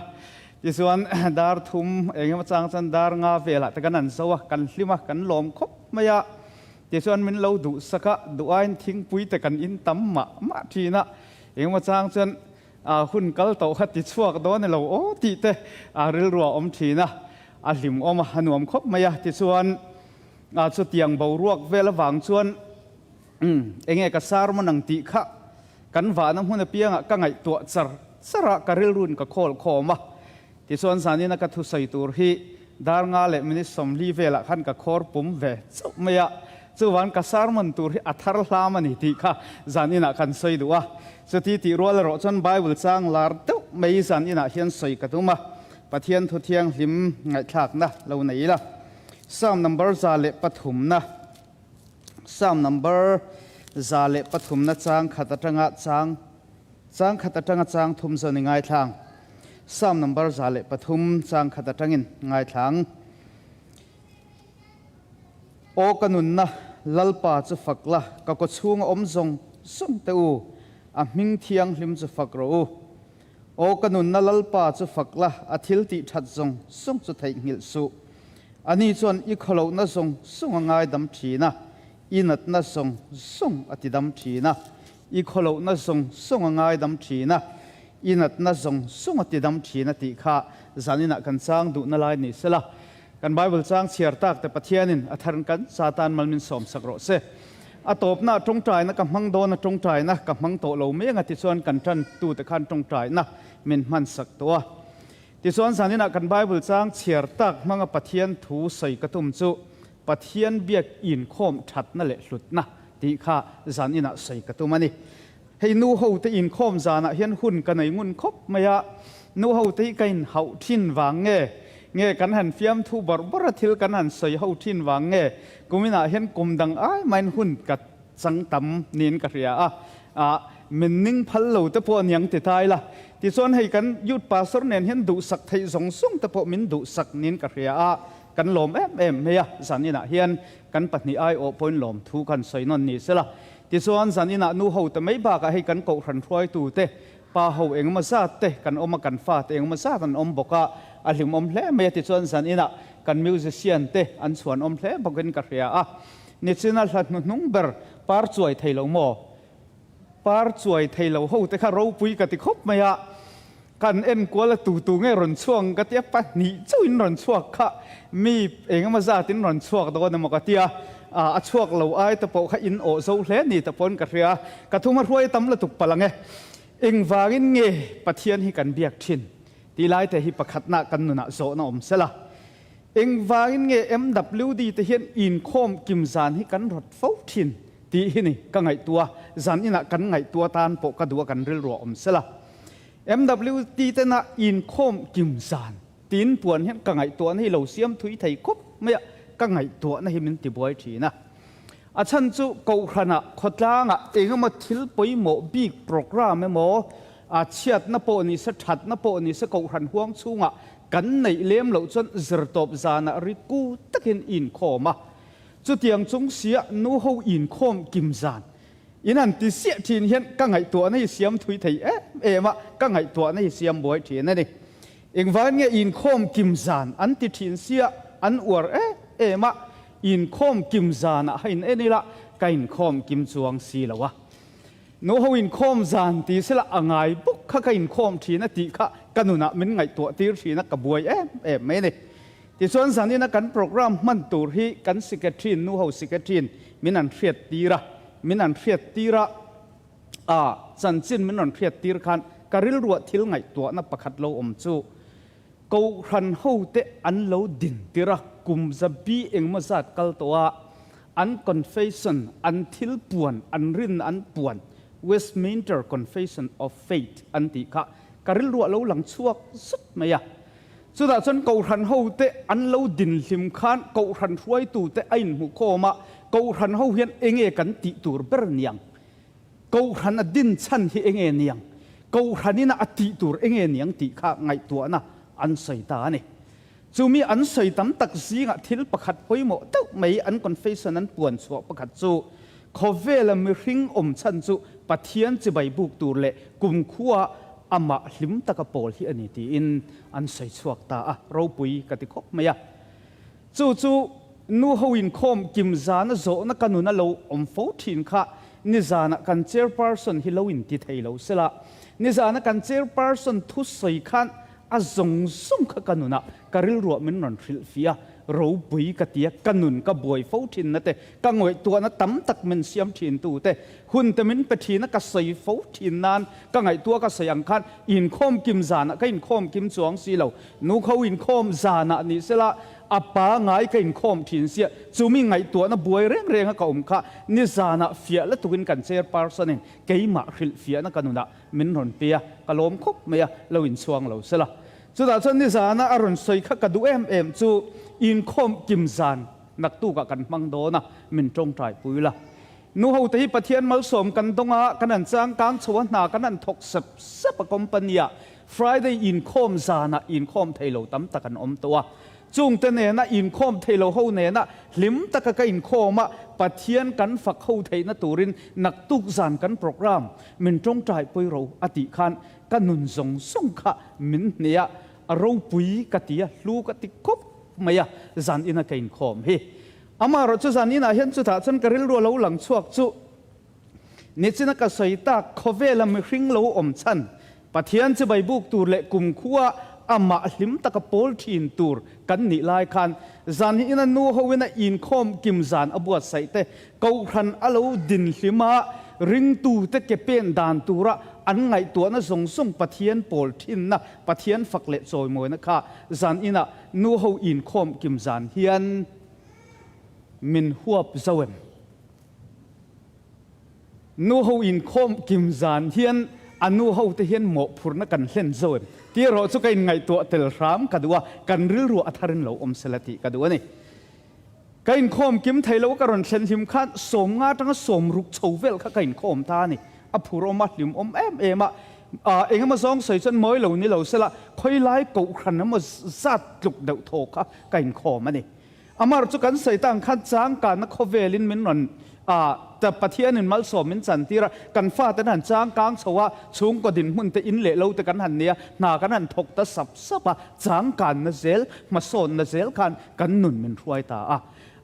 Tichuan dar thum eng emaw chang chuan dar nga velah te kan an zo a, kan hlim a, kan lawm khawp mai a. Tichuan min lo duhsak a, duh aiin thingpui te kan in tam mah mah thin a, eng emaw chang chuan hun kal tawh kha ti chhuak dawn elo aw tih te rilru a awm thin a, a hlimawm a, a nuam khawp mai a. Tichuan. A chutiang boruak vel avang chuan enge ka sermon ang tih kha kan vahna hmun apiangah ka ngaihtuah char char a, ka rilrun ka khawl khawm a. Tichuan zanina ka thusawi tur hi dar nga leh minute 40 velah khan ka khawr pum ve chauh mai a, chuvan ka sermon tur hi a thar hlam a ni tih kha zaninah kan sawi duh a. Chuti tih rual erawh chuan Bible chang lar deuh mai zaninah hian sawi ka tum a, Pathian thu thianghlim ngaihthlakna lo nei ila. Psalm number 103 na Psalm number 103 na chang khat atanga chang chang khat atanga chang thum zawn i ngaithlang. Psalm number 103 chang khat atangin ngaithlang. Aw ka nunna Lalpa chu fak la, ka kaw chhunga awm zawng zawng te u, a hming thianghlim chu fak rawh u. Aw ka nunna Lalpa chu fak la, a thil tih that zawng zawng chu theihnghilh suh. Ani chuan i khawlohna zawng zawng a ngaidam thin a, i natna zawng zawng a tidam thin a. I khawlohna zawng zawng a ngaidam thin a, i natna zawng zawng a tidam thin a tih kha zaninah kan chang duhna lai ni sela. Kan Bible chang chhiar tak te Pathianin a tharin kan Satan mal min sawm sak rawh se. A tawpna tawngtaina ka hmang dawn a tawngtaina ka hmang tawh lo mai anga tichuan kan tan tute khan tawngtaina min hman sak tawh a. Tichuan zaninah kan Bible chang chhiar tak hmanga Pathian thu sawi ka tum chu Pathian biak inkhawm thatna leh hlutna tih kha zaninah sawi ka tum a ni. Hei nu ho te inkhawm zanah hian hun ka nei ngun khawp mai a, nu ho te hi ka inhauh thin vang nge, nge kan han fiamthu bawrh bawrh a thil kan han sawi ho thin vang nge, kuminah hian kum dang ai maiin hun ka chang tam niin ka hria a, ah min ning phal lo te pawh aniang ti ta ila. Tichuan hei kan Youth Pastor nen hian duhsak theih zawng zawng te pawh min duhsak niin ka hria a, kan lawm em em mai a, zaninah hian kan pahnih aiawh pawhin lawmthu kan sawi nawn ni sela. Tichuan zan inah nu ho te mai bakah hei kan kohhran hruaitu te, pa ho engemaw zat te kan awm a, kan fa te engemaw zat an awm bawk a, a hlimawm hle mai a. Tichuan zan inah kan musician te an chhuanawm hle bawkin ka hria a. Nichina hla hnuhnung ber par chuai thei lo maw? Par chuai thei lo ho te kha ropui ka ti khawp mai a. Kan enkual a tu tu nge rawn chhuak ang ka tia, pahnih chauhin rawn chhuak kha mi engemaw zatin rawn chhuak dawn emaw ka tia, a chhuak lo ai te pawh kha in awh zo hle ni te pawhin ka hria, ka thuma hruai tam lutuk palh ang e. Engvangin nge Pathian hi kan biak thin tih lai te hi pakhatna kan nunah zawhna awm sela. Engvangin nge MWD te hian inkhawm kim zan hi kan rawt fo thin tih hi ni ka ngaihtuah, zan inah kan ngaihtuah tan pawh ka duh a kan rilruah awm sela. MWT tena inkhawm kim zan tin puan hian ka ngaihtuahna hi lo siam thui thei khawp mai a, ka ngaihtuahna hi min tibuai thin a. A chhan chu Kohhranah, khawtlangah engemaw thil pawimawh bik programme emaw, a chhiatna pawh ni se, thatna pawh ni se Kohhran huang chhungah kan neih lem loh chuan zirtawp zanah riku takin inkhawm a. Chutiang chung sia nuho inkhawm kim zan In han ti siah thin hian ka ngaihtuahna hi siam thui thei em em a, ka ngaihtuahna hi siam buai thin a ni. Engvangin nge inkhawm kim zan an ti thin sia an uar em em a, inkhawm kim zanah ha in en ila ka inkhawm kim chuang si lo a. Nuho inkhawm zan ti sela a ngai bawk kha ka inkhawm thin a tih kha ka nunah min ngaihtuah tir thin a, ka buai em em mai a ni. Tichuan zanina kan programme hman tur hi kan secretary nuho secretary min an hriat tir a, min an hriat tir a, a chanchin min rawn hriat tir khan ka rilruah thil ngaihtuahna pakhat lo awm chu Kohhran hote an lo din tir a, kum zabi engmaw zat kal tawh a, an confession, an thil puan, an rinna an puan, Westminster Confession of Faith an tih kha ka rilruah lo lang chhuak zut mai a. Chutah chuan Kohhran hote an lo din hlim khan Kohhran hruaitute a inhmuhkhawm a, Kohhran ho hian enge kan tih tur ber niang? Kohhran a din chhan hi enge niang? Kohhranina a tih tur enge niang tih kha ngaihtuahna an sawi ta a ni. Chumi an sawi tam tak zingah thil pakhat pawimawh deuh mai an confession an puan chhuah pakhat chu Khawvela mihring awm chhan chu Pathian chibai buk tur leh kumkhua amah hlim taka pawl hi a ni tiin an sawi chhuak ta a, ropui ka ti khawp mai a. Chu chu nu ho inkhawm kim zana zawhna ka nuna lo awm fo thin kha nizana kan chairperson hi lo inti thei lo sela, nizana kan chairperson thusawi khan A zawng zawng kha ka nunah ka rilruah min rawn hrilh fih a, ropui ka ti a, ka nun ka buai fo thinna te, ka ngaihtuahna tam tak min siam thin tu te, hun te min pe thin a, ka sawi fo thin nan ka ngaihtuah ka sawi ang khan inkhawm kim zanah ka inkhawm kim chuang si lo, nu kho inkhawm zanah ni sela a pa ngai ka inkhawm thin sia, chumi ngaihtuahna buai reng reng a ka awm kha nizanah fiah la tukin kan chairperson in keimah hrilh fiahna ka nunah Min rawn pe a, ka lawm khawp mai a, lo inchhuang lo sela. Chutah chuan nizana a rawn sawi kha ka duh em em chu inkhawm kim zan naktukah kan hmang dawn a, min tawngtai pui la. Nu ho te hi Pathian malsawm kan dawng a, kan han changkang chho a, hna kan han thawk sep sep a company ah Friday inkhawm zanah inkhawm thei lo tam tak an awm tawh a. Chungte nena inkhawm thei lo ho nena hlim taka ka inkhawm a, Pathian kan fak ho theihna turin naktuk zan kan program min tawngtai pawi ro a tih khan ka nun zawng zawng kha min hneh a, a ropui ka ti a, hlu ka ti khawp mai a, zan ina ka inkhawm hi. Amaherawh chu zan inah hian chutah chuan ka rilru a lo lang chhuak chu nichina ka sawi tak khawvela mihring lo awm chhan Pathian chibai buk tur leh kumkhua amah hlim taka pawl thin tur kan nih lai khan zan hi ina nu hoin a inkhawm kim zan a buatsaih te Kohhran a lo din hlim a, ringtute ke pen dan tura an ngaihtuahna zawng zawng Pathian pawl thinna, Pathian fak leh chawimawina kha zan inah nu ho inkhawm kim zan hian min huap zo em? Nu ho inkhawm kim zan hian a nu ho te hian mawhphurhna kan hlen zo em? Tih erawh chu ka inngaihtuah tel hram ka duh a, kan rilru a tharin lo awm sela tih ka duh a ni. Ka inkhawm kim thei lo ka rawn thlen hlim khan 50 atanga 60 chho vel kha ka inkhawm ta a ni. A phur awm a, hlim awm em em a, eng emaw zawng sawi chuan mawi lo ni lo sela khawilai kohhran emaw zat tluk deuh thaw kha ka inkhawm a ni. Amar chu kan sawi tang khan changkanna khawvelin min rawn a, Pathianin malsawm min chantir a, kan fate an han changkang chho a, chhungkaw dinhmun te in leh lo te kan han nei a, hna kan han thawk ta sap sap a, changkanna zel, hmasawnna zel khan kan nun min hruai ta a.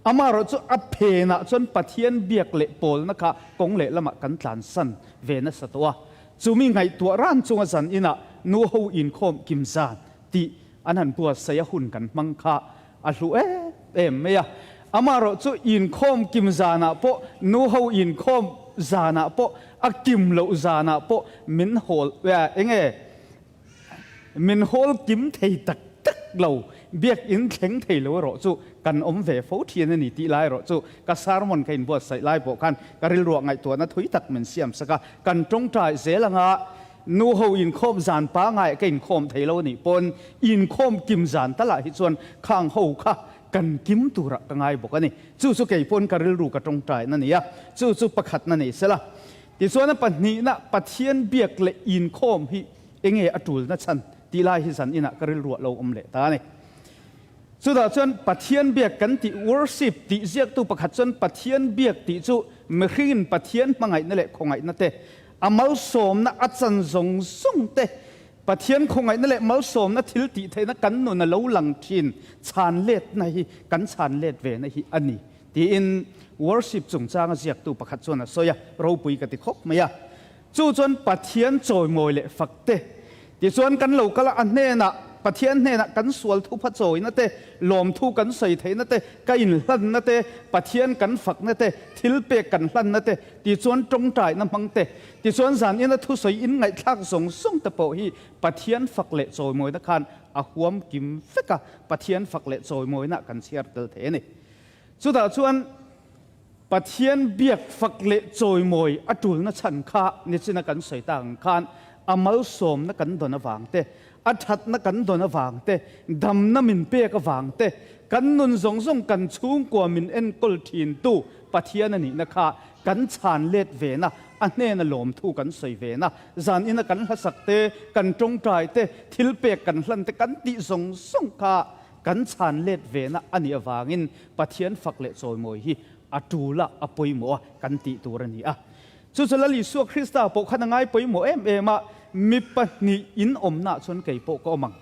Amarawh chu a phenah chuan Pathian biak leh pawlna kha kawng leh lamah kan tlansan ve nasa tawh a. Chumi ngaihtuah ran chunga zan inah nu ho inkhawm kim zan tih an han buatsaih a hun kan hmang kha a hlu em em mai a. Amaherawh chu inkhawm kim zanah pawh, nu ho inkhawm zanah pawh, a kim loh zanah pawh min hawl, eng nge, min hawl kim thei tak tak lo, biakinn thleng thei lo erawh chu kan awm ve fo thin a ni tih lai erawh chu ka sermon ka inbuatsaih lai pawh khan ka rilruah ngaihtuahna thui tak min siamsak a, kan tawngtai zel anga Nu ho inkhawm zan pangai ka inkhawm thei lo anih pawn inkhawm kim zan talah hi chuan khang ho kha kan kim turah ka ngai bawk a ni. Chu chu kei pawn ka rilru ka tawngtaina a ni a, chu chu pakhatna nei sela. Tichuan a pahnihna Pathian biak leh inkhawm hi enge a tulna chhan tih lai hi zan inah ka rilruah lo awm leh ta a ni. Chutah chuan Pathian biak kan tih worship tih ziaktu pakhat chuan Pathian biak tih chu mihringin Pathian hmangaihna leh khawngaihna te A malsawmna a chan zawng zawng te, Pathian khawngaihna leh malsawmna thil tih theihna kan nun a lo lang thin chhan letna hi kan chhan let ve na hi a ni tiin worship chungchanga ziaktu pakhat chuan a sawi a, ropui ka ti khawp mai a. Chu chuan Pathian chawimawi leh fak te, tichuan kan lo kal a, a hnenah Pathian hnenah kan sual thupha chawina te, lawmthu kan sawi theihna te, ka inhlanna te, Pathian kan fakna te, thil pek kan hlanna te, Tichuan tawngtaina hmang te, tichuan zan ina thusawi in ngaihthlak zawng zawng te pawh hi Pathian fak leh chawimawina khan a huam kim vek a, Pathian fak leh chawimawina kan chhiar tel thei a ni. Chutah chuan Pathian biak fak leh chawimawi a tulna chhan kha nichina kan sawi tak ang khan a malsawmna kan dawn avang te, a thatna kan dawn avang te, damna min pek avang te, kan nun zawng zawng kan chhungkua min enkawl thintu Pathian a nihna kha kan chhan let vena, a hnena lawmthu kan sawi vena, zan ina kan hlasak te, kan tawngtai te, thil pek kan hlan te kan tih zawng zawng kha kan chhan let vena a nih avangin Pathian fak leh chawimawi hi a tul a, a pawimawh a, kan tih tur a ni a. Chu chu Lal Isua Krista pawh khan a ngai pawimawh em em a, mi pahnih in awmnaah chuan kei pawh ka awm ang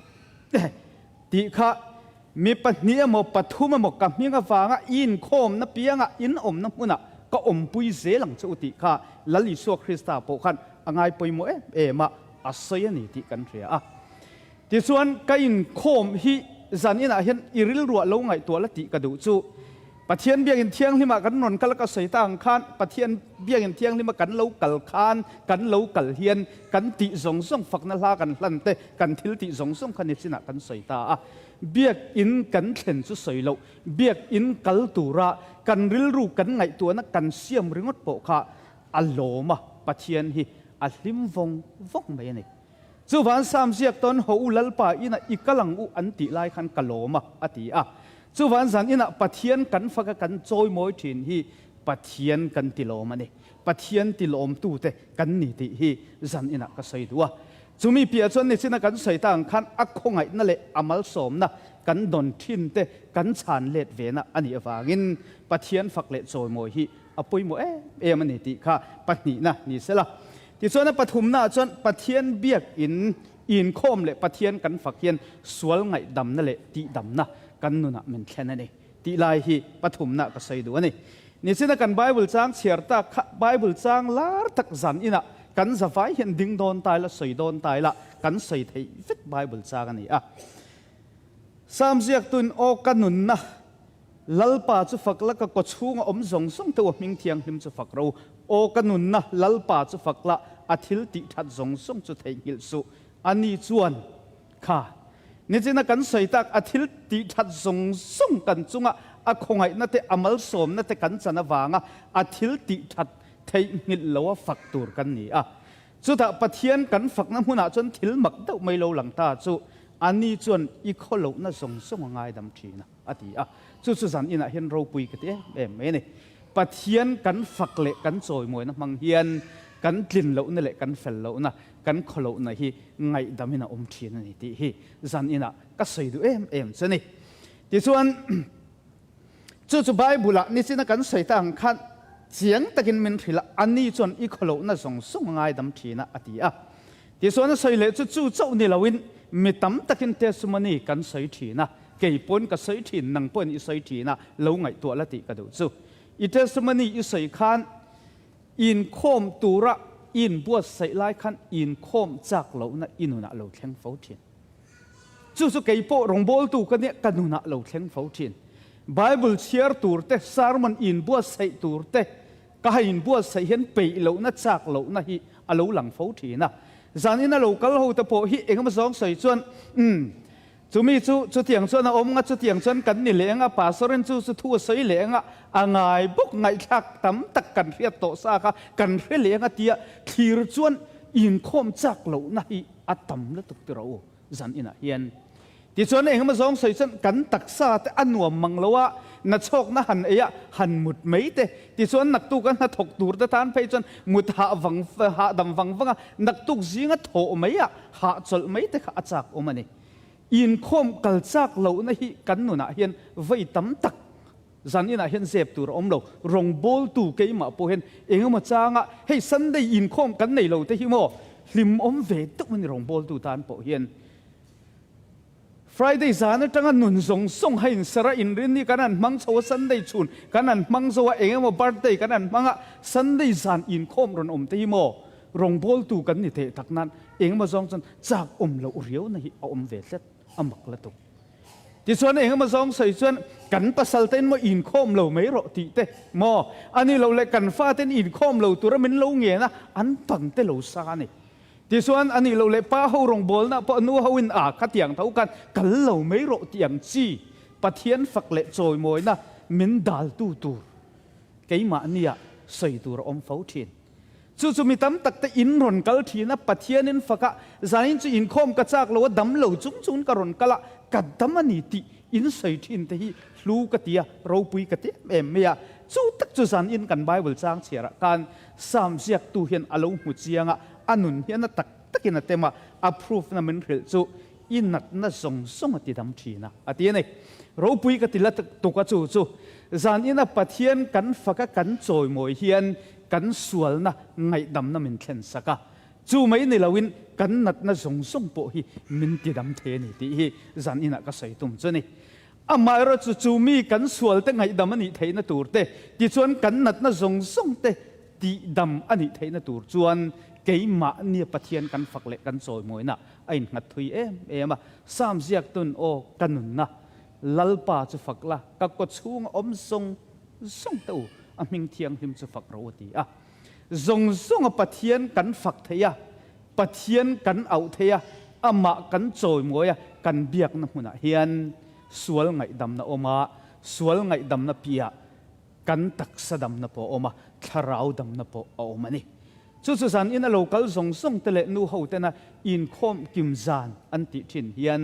tih kha mi pahnih emaw pathum emaw ka hming avanga i inkhawmna pianga in awmna hmunah ka awmpui zel ang che u tih kha Lal Isua Krista pawh khan a ngai pawimawh em em a, a sawi a ni tih kan hria a. Tichuan ka inkhawm hi zan inah hian i rilruah lo ngaihtuah la tih ka duh chu. Pathian biakinn thianghlimah kan rawn kal a ka sawi ta ang khan Pathian biakinn thianghlima kan lo kal khan kan lo kal hian kan tih zawng zawng fakna hla kan hlan te kan thil tih zawng zawng kha nichinah kan sawi ta a. Biakinn kan thlen chu sawi loh biakinn kal tura kan rilru kan ngaihtuahna kan siam ringawt pawh kha a lawm a Pathian hi a hlim vawng vawng mai a ni. Chuvan Sam ziak tawn ho u Lalpa inah i kal ang u an tih lai khan ka lawm a, a ti a. Chuvan zan inah Pathian kan fak a kan chawimawi thin hi Pathian kan ti lawm a ni. Pathian ti lawmtute kan ni tih hi zan inah ka sawi duh a. Chumi piah chuan nichina kan sawi ta ang khan a khawngaihna leh a malsawmna kan dawn thin te kan chhan let vena a nih avangin Pathian fak leh chawimawi hi a pawimawh em em a ni tih kha pahnihna ni sela. Tichuan a pathumnaah chuan Pathian biakin inkhawm leh Pathian kan fak hian sual ngaihdamna leh tihdamna kan nunah min thlen a ni tih lai hi pathumnaah ka sawi duh a ni. Nichina kan Bible chang chhiar tak kha Bible chang lar tak zan inah kan zavai hian ding dawn ta ila sawi dawn ta ila kan sawi theih vek Bible chang a ni a. Psalm ziaktuin Aw ka nunna Lalpa chu fak la, ka kaw chhunga awm zawng zawng te u a hming thianghlim chu fak ro. Aw ka nunna, Lalpa chu fak la, a thil tih that zawng zawng chu theihnghilh suh. A ni chuan, Kha, nichina kan sawi tak, a thil tih that zawng zawng kan chunga a khawngaihna te, a malsawmna te kan chan avanga a thil tih that. Theihnghilh loa fak tur kan ni a. Chutah Pathian kan fakna hmunah chuan thil mak deuh mai lo lang ta chu ani chuan i khaw lohna zawng zawng a ngaidam thin a, a ti a. Chu chu zan inah hian ropui ka ti em em mai a ni. Pathian kan fak leh kan chawimawina hmang hian kan tlin lohna leh kan fel lohna, kan khaw lohna hi ngaihdamin a awm thin a ni tih hi zan inah ka sawi duh em em chu a ni. Tichuan. Chu chu Bible-ah nichina kan sawi ta ang khan chiang takin min hrilh a, ani chuan i khawlohna zawng zawng a ngaidam thin a, a ti a. Tichuan a sawi leh chu chu chauh ni loin mi tam takin testimony kan sawi thin a, kei pawhin ka sawi thin, nang pawhin i sawi thin a, lo ngaihtuah la tih ka duh chu. I testimony i sawi khan inkhawm tura i inbuatsaih lai khan inkhawm chak lohna i nunah lo thleng fo thin. Chu chu kei pawh rawngbawltu ka nia ka nunah lo thleng fo thin. Bible chhiar tur te, sermon inbuatsaih tur te, ka ha inbuatsaih hian peih lohna, chak lohna hi a lo lang fo thin a. Zanin a lo kal ho te pawh hi engemaw zawng sawi chuan, Umm, chumi chu chutiang chuan a awm nga, chutiang chuan kan ni leh anga, Pastorin chu chu thu a sawi leh anga, a ngai bawk ngaihthlak tam tak kan hriat tawh sa kha kan hre leh anga tia thlir chuan inkhawm chak lohna hi a tam lutuk ti rawh u zan inah hian. Tichuan engemaw zawng sawi chuan kan taksa te a nuam mang lo a, nachhawkna han ei a, han mut mai te. Tichuan naktuk a hnathawk tur te tan phei chuan mut hah vang hahdam vang vang a, naktuk zinga thawh mai a, hahchawlh mai te kha a chak awm a ni. Inkhawm kal chak lohna hi kan nunah hian vawi tam tak Zan inah hian zep tur a awm lo. Rawngbawltu keimah pawh hian engemaw changa hei Sunday inkhawm kan nei lo te hi maw hlim awm ve deuh a ni rawngbawltu tan pawh hian. Friday zan atanga nun zawng zawng ha insara inrin hi kan han hmang chho a, Sunday chhun kan han hmang zo a, engemaw birthday kan han hmang a, Sunday zan inkhawm rawn awm te hi maw rawngbawltu kan ni teh tak nan engemaw zawng chuan chak awm loh riauna hi a awm ve tlat a mak la tuk. Tichuan engemaw zawng sawi chuan kan pasal tein maw inkhawm lo mai rawh tih te maw a ni lo leh kan fa tein inkhawm lo tura min lo ngen a, an bang te lo sa a ni. Tichuan a nih loh leh pa ho rawngbawlna pawh nu ho in a khatiang tho khan kal lo mai rawh tih ang chi Pathian fak leh chawimawina min daltu tur keimahnia sawi tur a awm fo thin. Chu chu mi tam tak te in rawn kal thin a, Pathian in fak a, zanin chu inkhawm ka chak lo a, dam lo chung chung ka rawn kal a, ka dam a ni tih in sawi thin te hi hlu ka ti a, ropui ka ti em em mai a. Chu tak chu zanin kan Bible chang chhiar ah khan Psalm ziaktu hian a lo hmu chiang a, a nun hian a tak takin a tem a, a proof na min hrilh chu i natna zawng zawng a ti dam thin a, a ti a ni. Ropui ka ti la tuk a chu chu zanin a Pathian kan fak a kan chawimawi hian kan sualna ngaihdamna min thlen sak a, chu mai ni loin kan natna zawng zawng pawh hi min ti dam thei a ni tih hi zan inah ka sawi tum chu a ni. Amaherawh chu chu mi kan sualte ngaihdam a nih theihna tur te, tichuan kan natna zawng zawng te tihdam a nih theihna tur chuan keimahnia Pathian kan fak leh kan chawimawina a innghat thui em em a. Psalm ziaktun, Aw ka nunna, Lalpa chu fak la, ka kawchhunga awm zawng zawng te u, a hming thianghlim chu fak rawh u ti a. Zawng zawnga Pathian kan fak thei a, Pathian kan auh thei a, amah kan chawimawi a, kan biakna hmunah hian sual ngaihdamna awm a, sual ngaihdamna piah kan taksa damna pawh a awm a, thlarau damna pawh a awm a ni. Chu chu zan in a lo kal zawng zawng te leh nu ho tena inkhawm kim zan an tih thin hian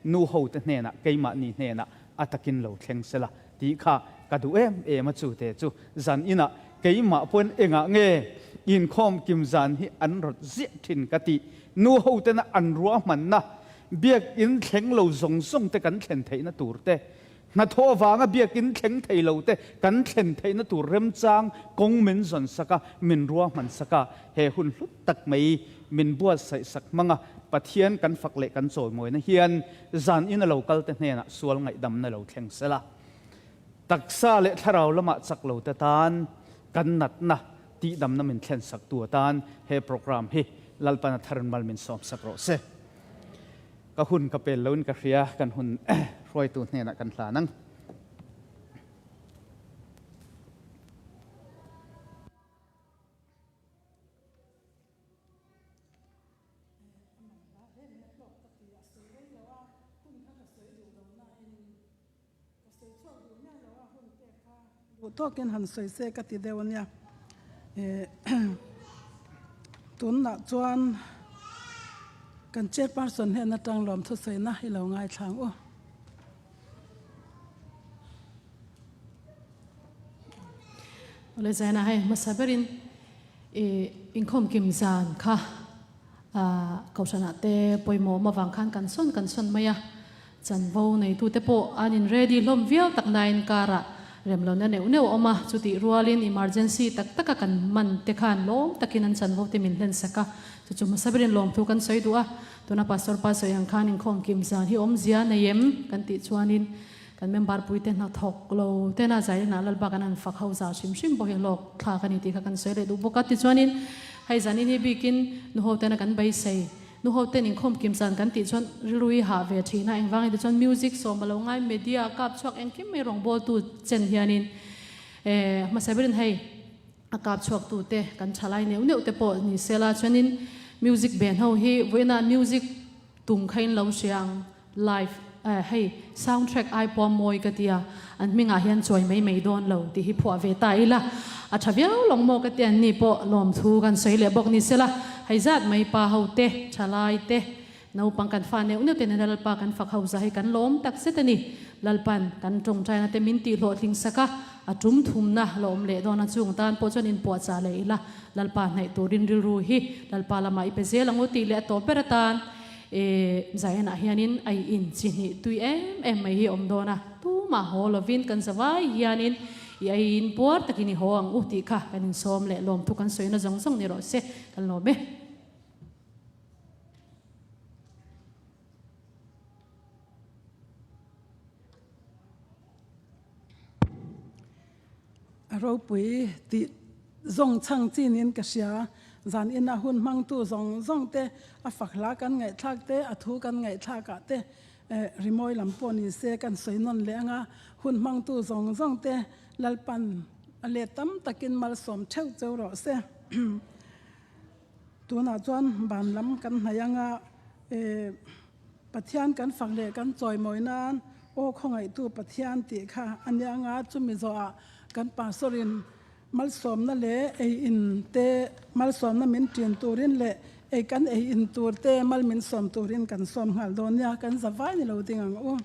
nu ho te hnenah keimahni hnenah a takin lo thleng sela tih kha ka duh em em a chute chu zan inah keimah pawn engah nge inkhawm kim zan hi an rawt ziah thin ka tih nu ho tena an ruahmanna biakin thleng lo zawng zawng te kan thlen theihna tur te hnathawh avanga biakin thleng thei lo te kan thlen theihna tur remchang kawng min zawn sak a min ruahman sak a he hun hlut tak mai min buatsaih sak hmang a Pathian kan fak leh kan chawimawina hian Zan in a lo kal te hnenah sual ngaihdamna lo thleng sela. Taksa leh thlarau lamah chak lo te tan kan natna tihdamna min thlen sak tu atan he program hi Lalpana tharin mal min sawm sak rawh se. Ka hun ka pel lo in ka hria kan hun hruaitu hnenah kan hlan ang. Duh tawkin han sawi se ka ti deuh a nia. Tunah chuan kan chairperson hnen atang lawm thusawiina i lo ngaithla ang u. Awle Zaina hei hmasa berin i inkhawm kim zan kha Kohhranah te pawimawh awm avang khan kan sawn kan sawn mai a, chanvo neitute pawh an in ready hlawm viau tak nain karah remlohna neuh neuh a awm a, chutih rualin emergency tak taka kan man te khan lawm takin an chanvo te min hlen sak a, chu chu hmasa berin lawmthu kan sawi duh a, tuna Pastor pa sawi ang khan inkhawm kim zan hi awmzia nei em kan tih chuanin kan member puite hnathawk lo tena zailena Lalpa kan han fak ho za hrim hrim pawh hi hlawk thlak a ni tih kha kan sawi leh duh bawk a. Tichuanin hei zanin hi bikin nuho tena kan beisei, nuho ten inkhawm kim zan kan tih chuan rilru hi hah ve thin a, engvangin tichuan music sawm a lo ngai, media kap chhuak engkim mai rawngbawltu chen hianin eh hmasa berin hei a kap chhuak tute kan thalai neuh neuh te pawh ni sela chuanin music band ho hi vawiinah music tum kha in lo hria ang. Live eh hei sound track ai pawh mawi ka tia an hmingah hian chuai mai mai dawn lo tih hi phuah ve ta ila a tha viau lawng maw ka tia an ni pawh lawmthu kan sawi leh bawk ni sela hei zat mai pa ho te thalai te naupang kan fa neuh neuh te nena Lalpa kan fak ho za hi kan lawm tak zet a ni Lalpan kan tawngtaina te min tih hlawhtling sak a a tum thumna la awm leh dawn a chung tan pawh chuan inpuahchah leh ila Lalpa hnaih turin rilru hi Lalpa lamah i pe zel ang u tih leh a tawp ber atan E, Zion-ah hianin ai in chi hnih tui em em mai hi a awm dawn a, tumah haw lovin kan zavai hianin i ai in puar takin i haw ang u tih kha kan insawm leh lawmthu kan sawina zawng zawng ni rawh se, kan lawm e. A ropui tih zawng chhang chinin ka hria. Zan ina hun hmangtu zawng zawng te, a fak hla kan ngaihthlak te, a thu kan ngaihthlak ah te rimawi lam pawh ni se kan sawi nawn leh anga hun hmangtu zawng zawng te Lalpan a let tam takin malsawm theuh cheu rawh se. Tunah chuan ban lam kan hnaih anga Pathian kan fak leh kan chawimawi nan Aw khawngaihtu Pathian tih kha a nia anga chumi zawhah kan Pastor-in malsawmna leh ei in te malsawmna min ṭin turin leh ei kan ei in tur te mal min sawm turin kan sawm nghal dawn nia kan za vai ni lo ding ang u.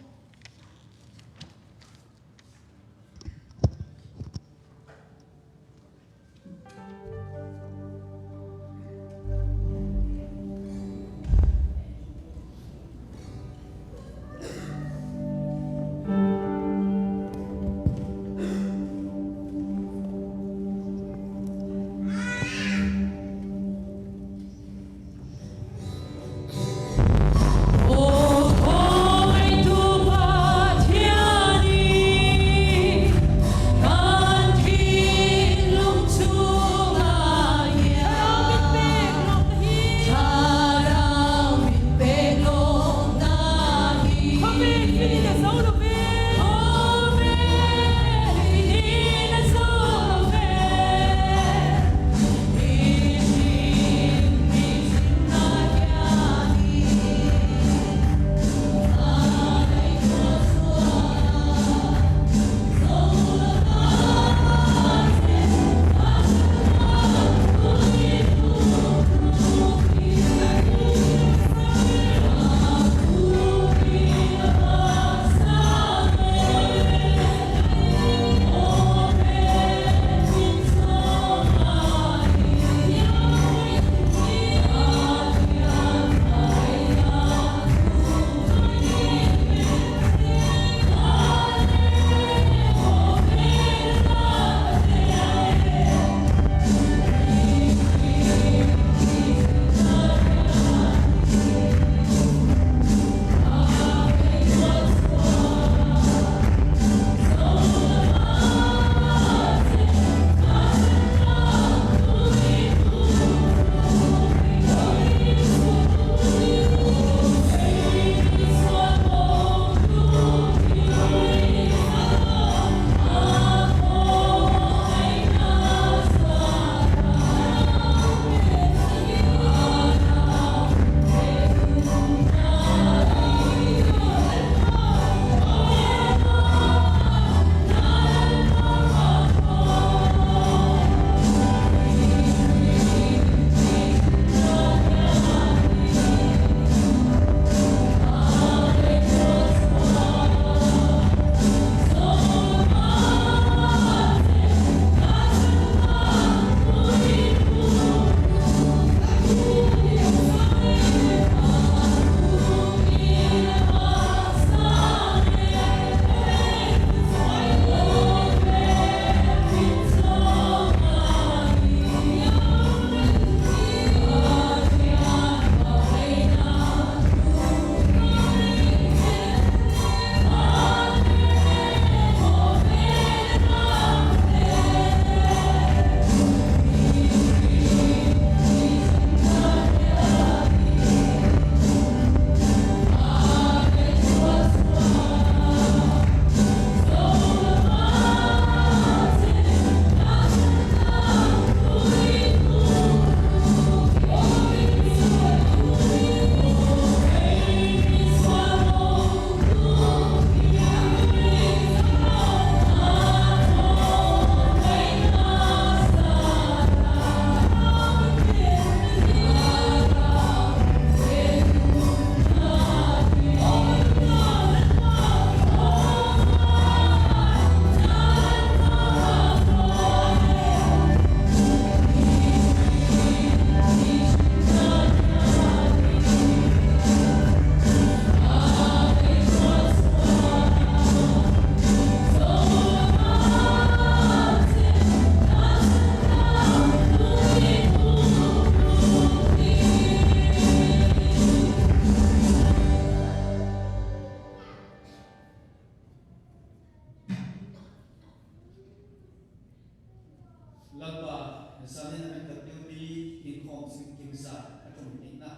kim zan a tum hnihna.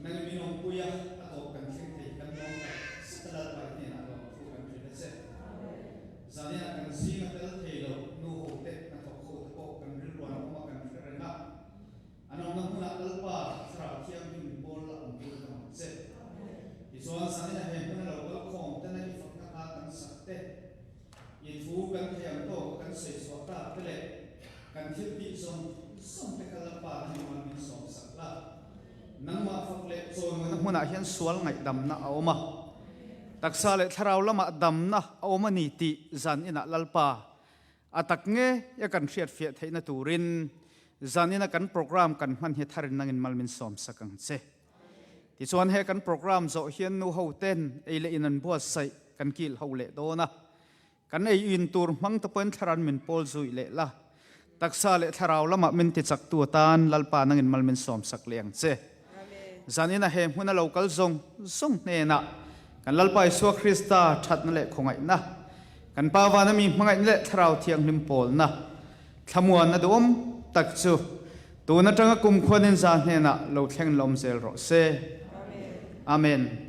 Nang min awmpui a, a tawp kan thleng thei kan lawm tak zet a Lalpa i hnenah lawmthu kan hrilh a che. Zaninah kan zing a tel thei lo, nu ho te, hnathawk ho te pawh kan rilruan awm a kan hre reng a. An awmna hmunah Lalpa Thlarau Thianghlim pawl la awm tur ka mang che. Tichuan zaninah he hmuna lo kal khawm tena i fakna hla kan sak te, i thu kan thei ang tawk a kan sawi chhuah tak te leh kan thil tih zawng zawng te kha Lalpa na mimal min sawm sak la. Nangmah fak leh chawimawi hmunah hian sual ngaihdamna a awm a, taksa leh thlarau lamah damna a awm a ni tih zaninah Lalpa A tak nge ia kan hriatfiah theihna turin zanina kan program kan hman hi tharin nangin mal min sawmsak ang che. Tichuan he kan program zawh hian nu ho ten ei leh in an buatsaih kan kil ho leh dawn a. Kan ei in tur hmang te pawhin thlaran min pawl zui leh la. Taksa leh thlarau lamah min tichaktu atan Lalpa nangin mal min sawmsak leh ang che. Zanina he hmuna lo kal zawng zawng hnenah kan Lalpa Isua Krista thatna leh khawngaihna, kan Pa vana mi hmangaihna leh Thlarau Thianghlim pawlna, thlamuanna duhawm tak chu tun atanga kumkhuanin za hnenah lo thleng lawm zel rawh se. Amen.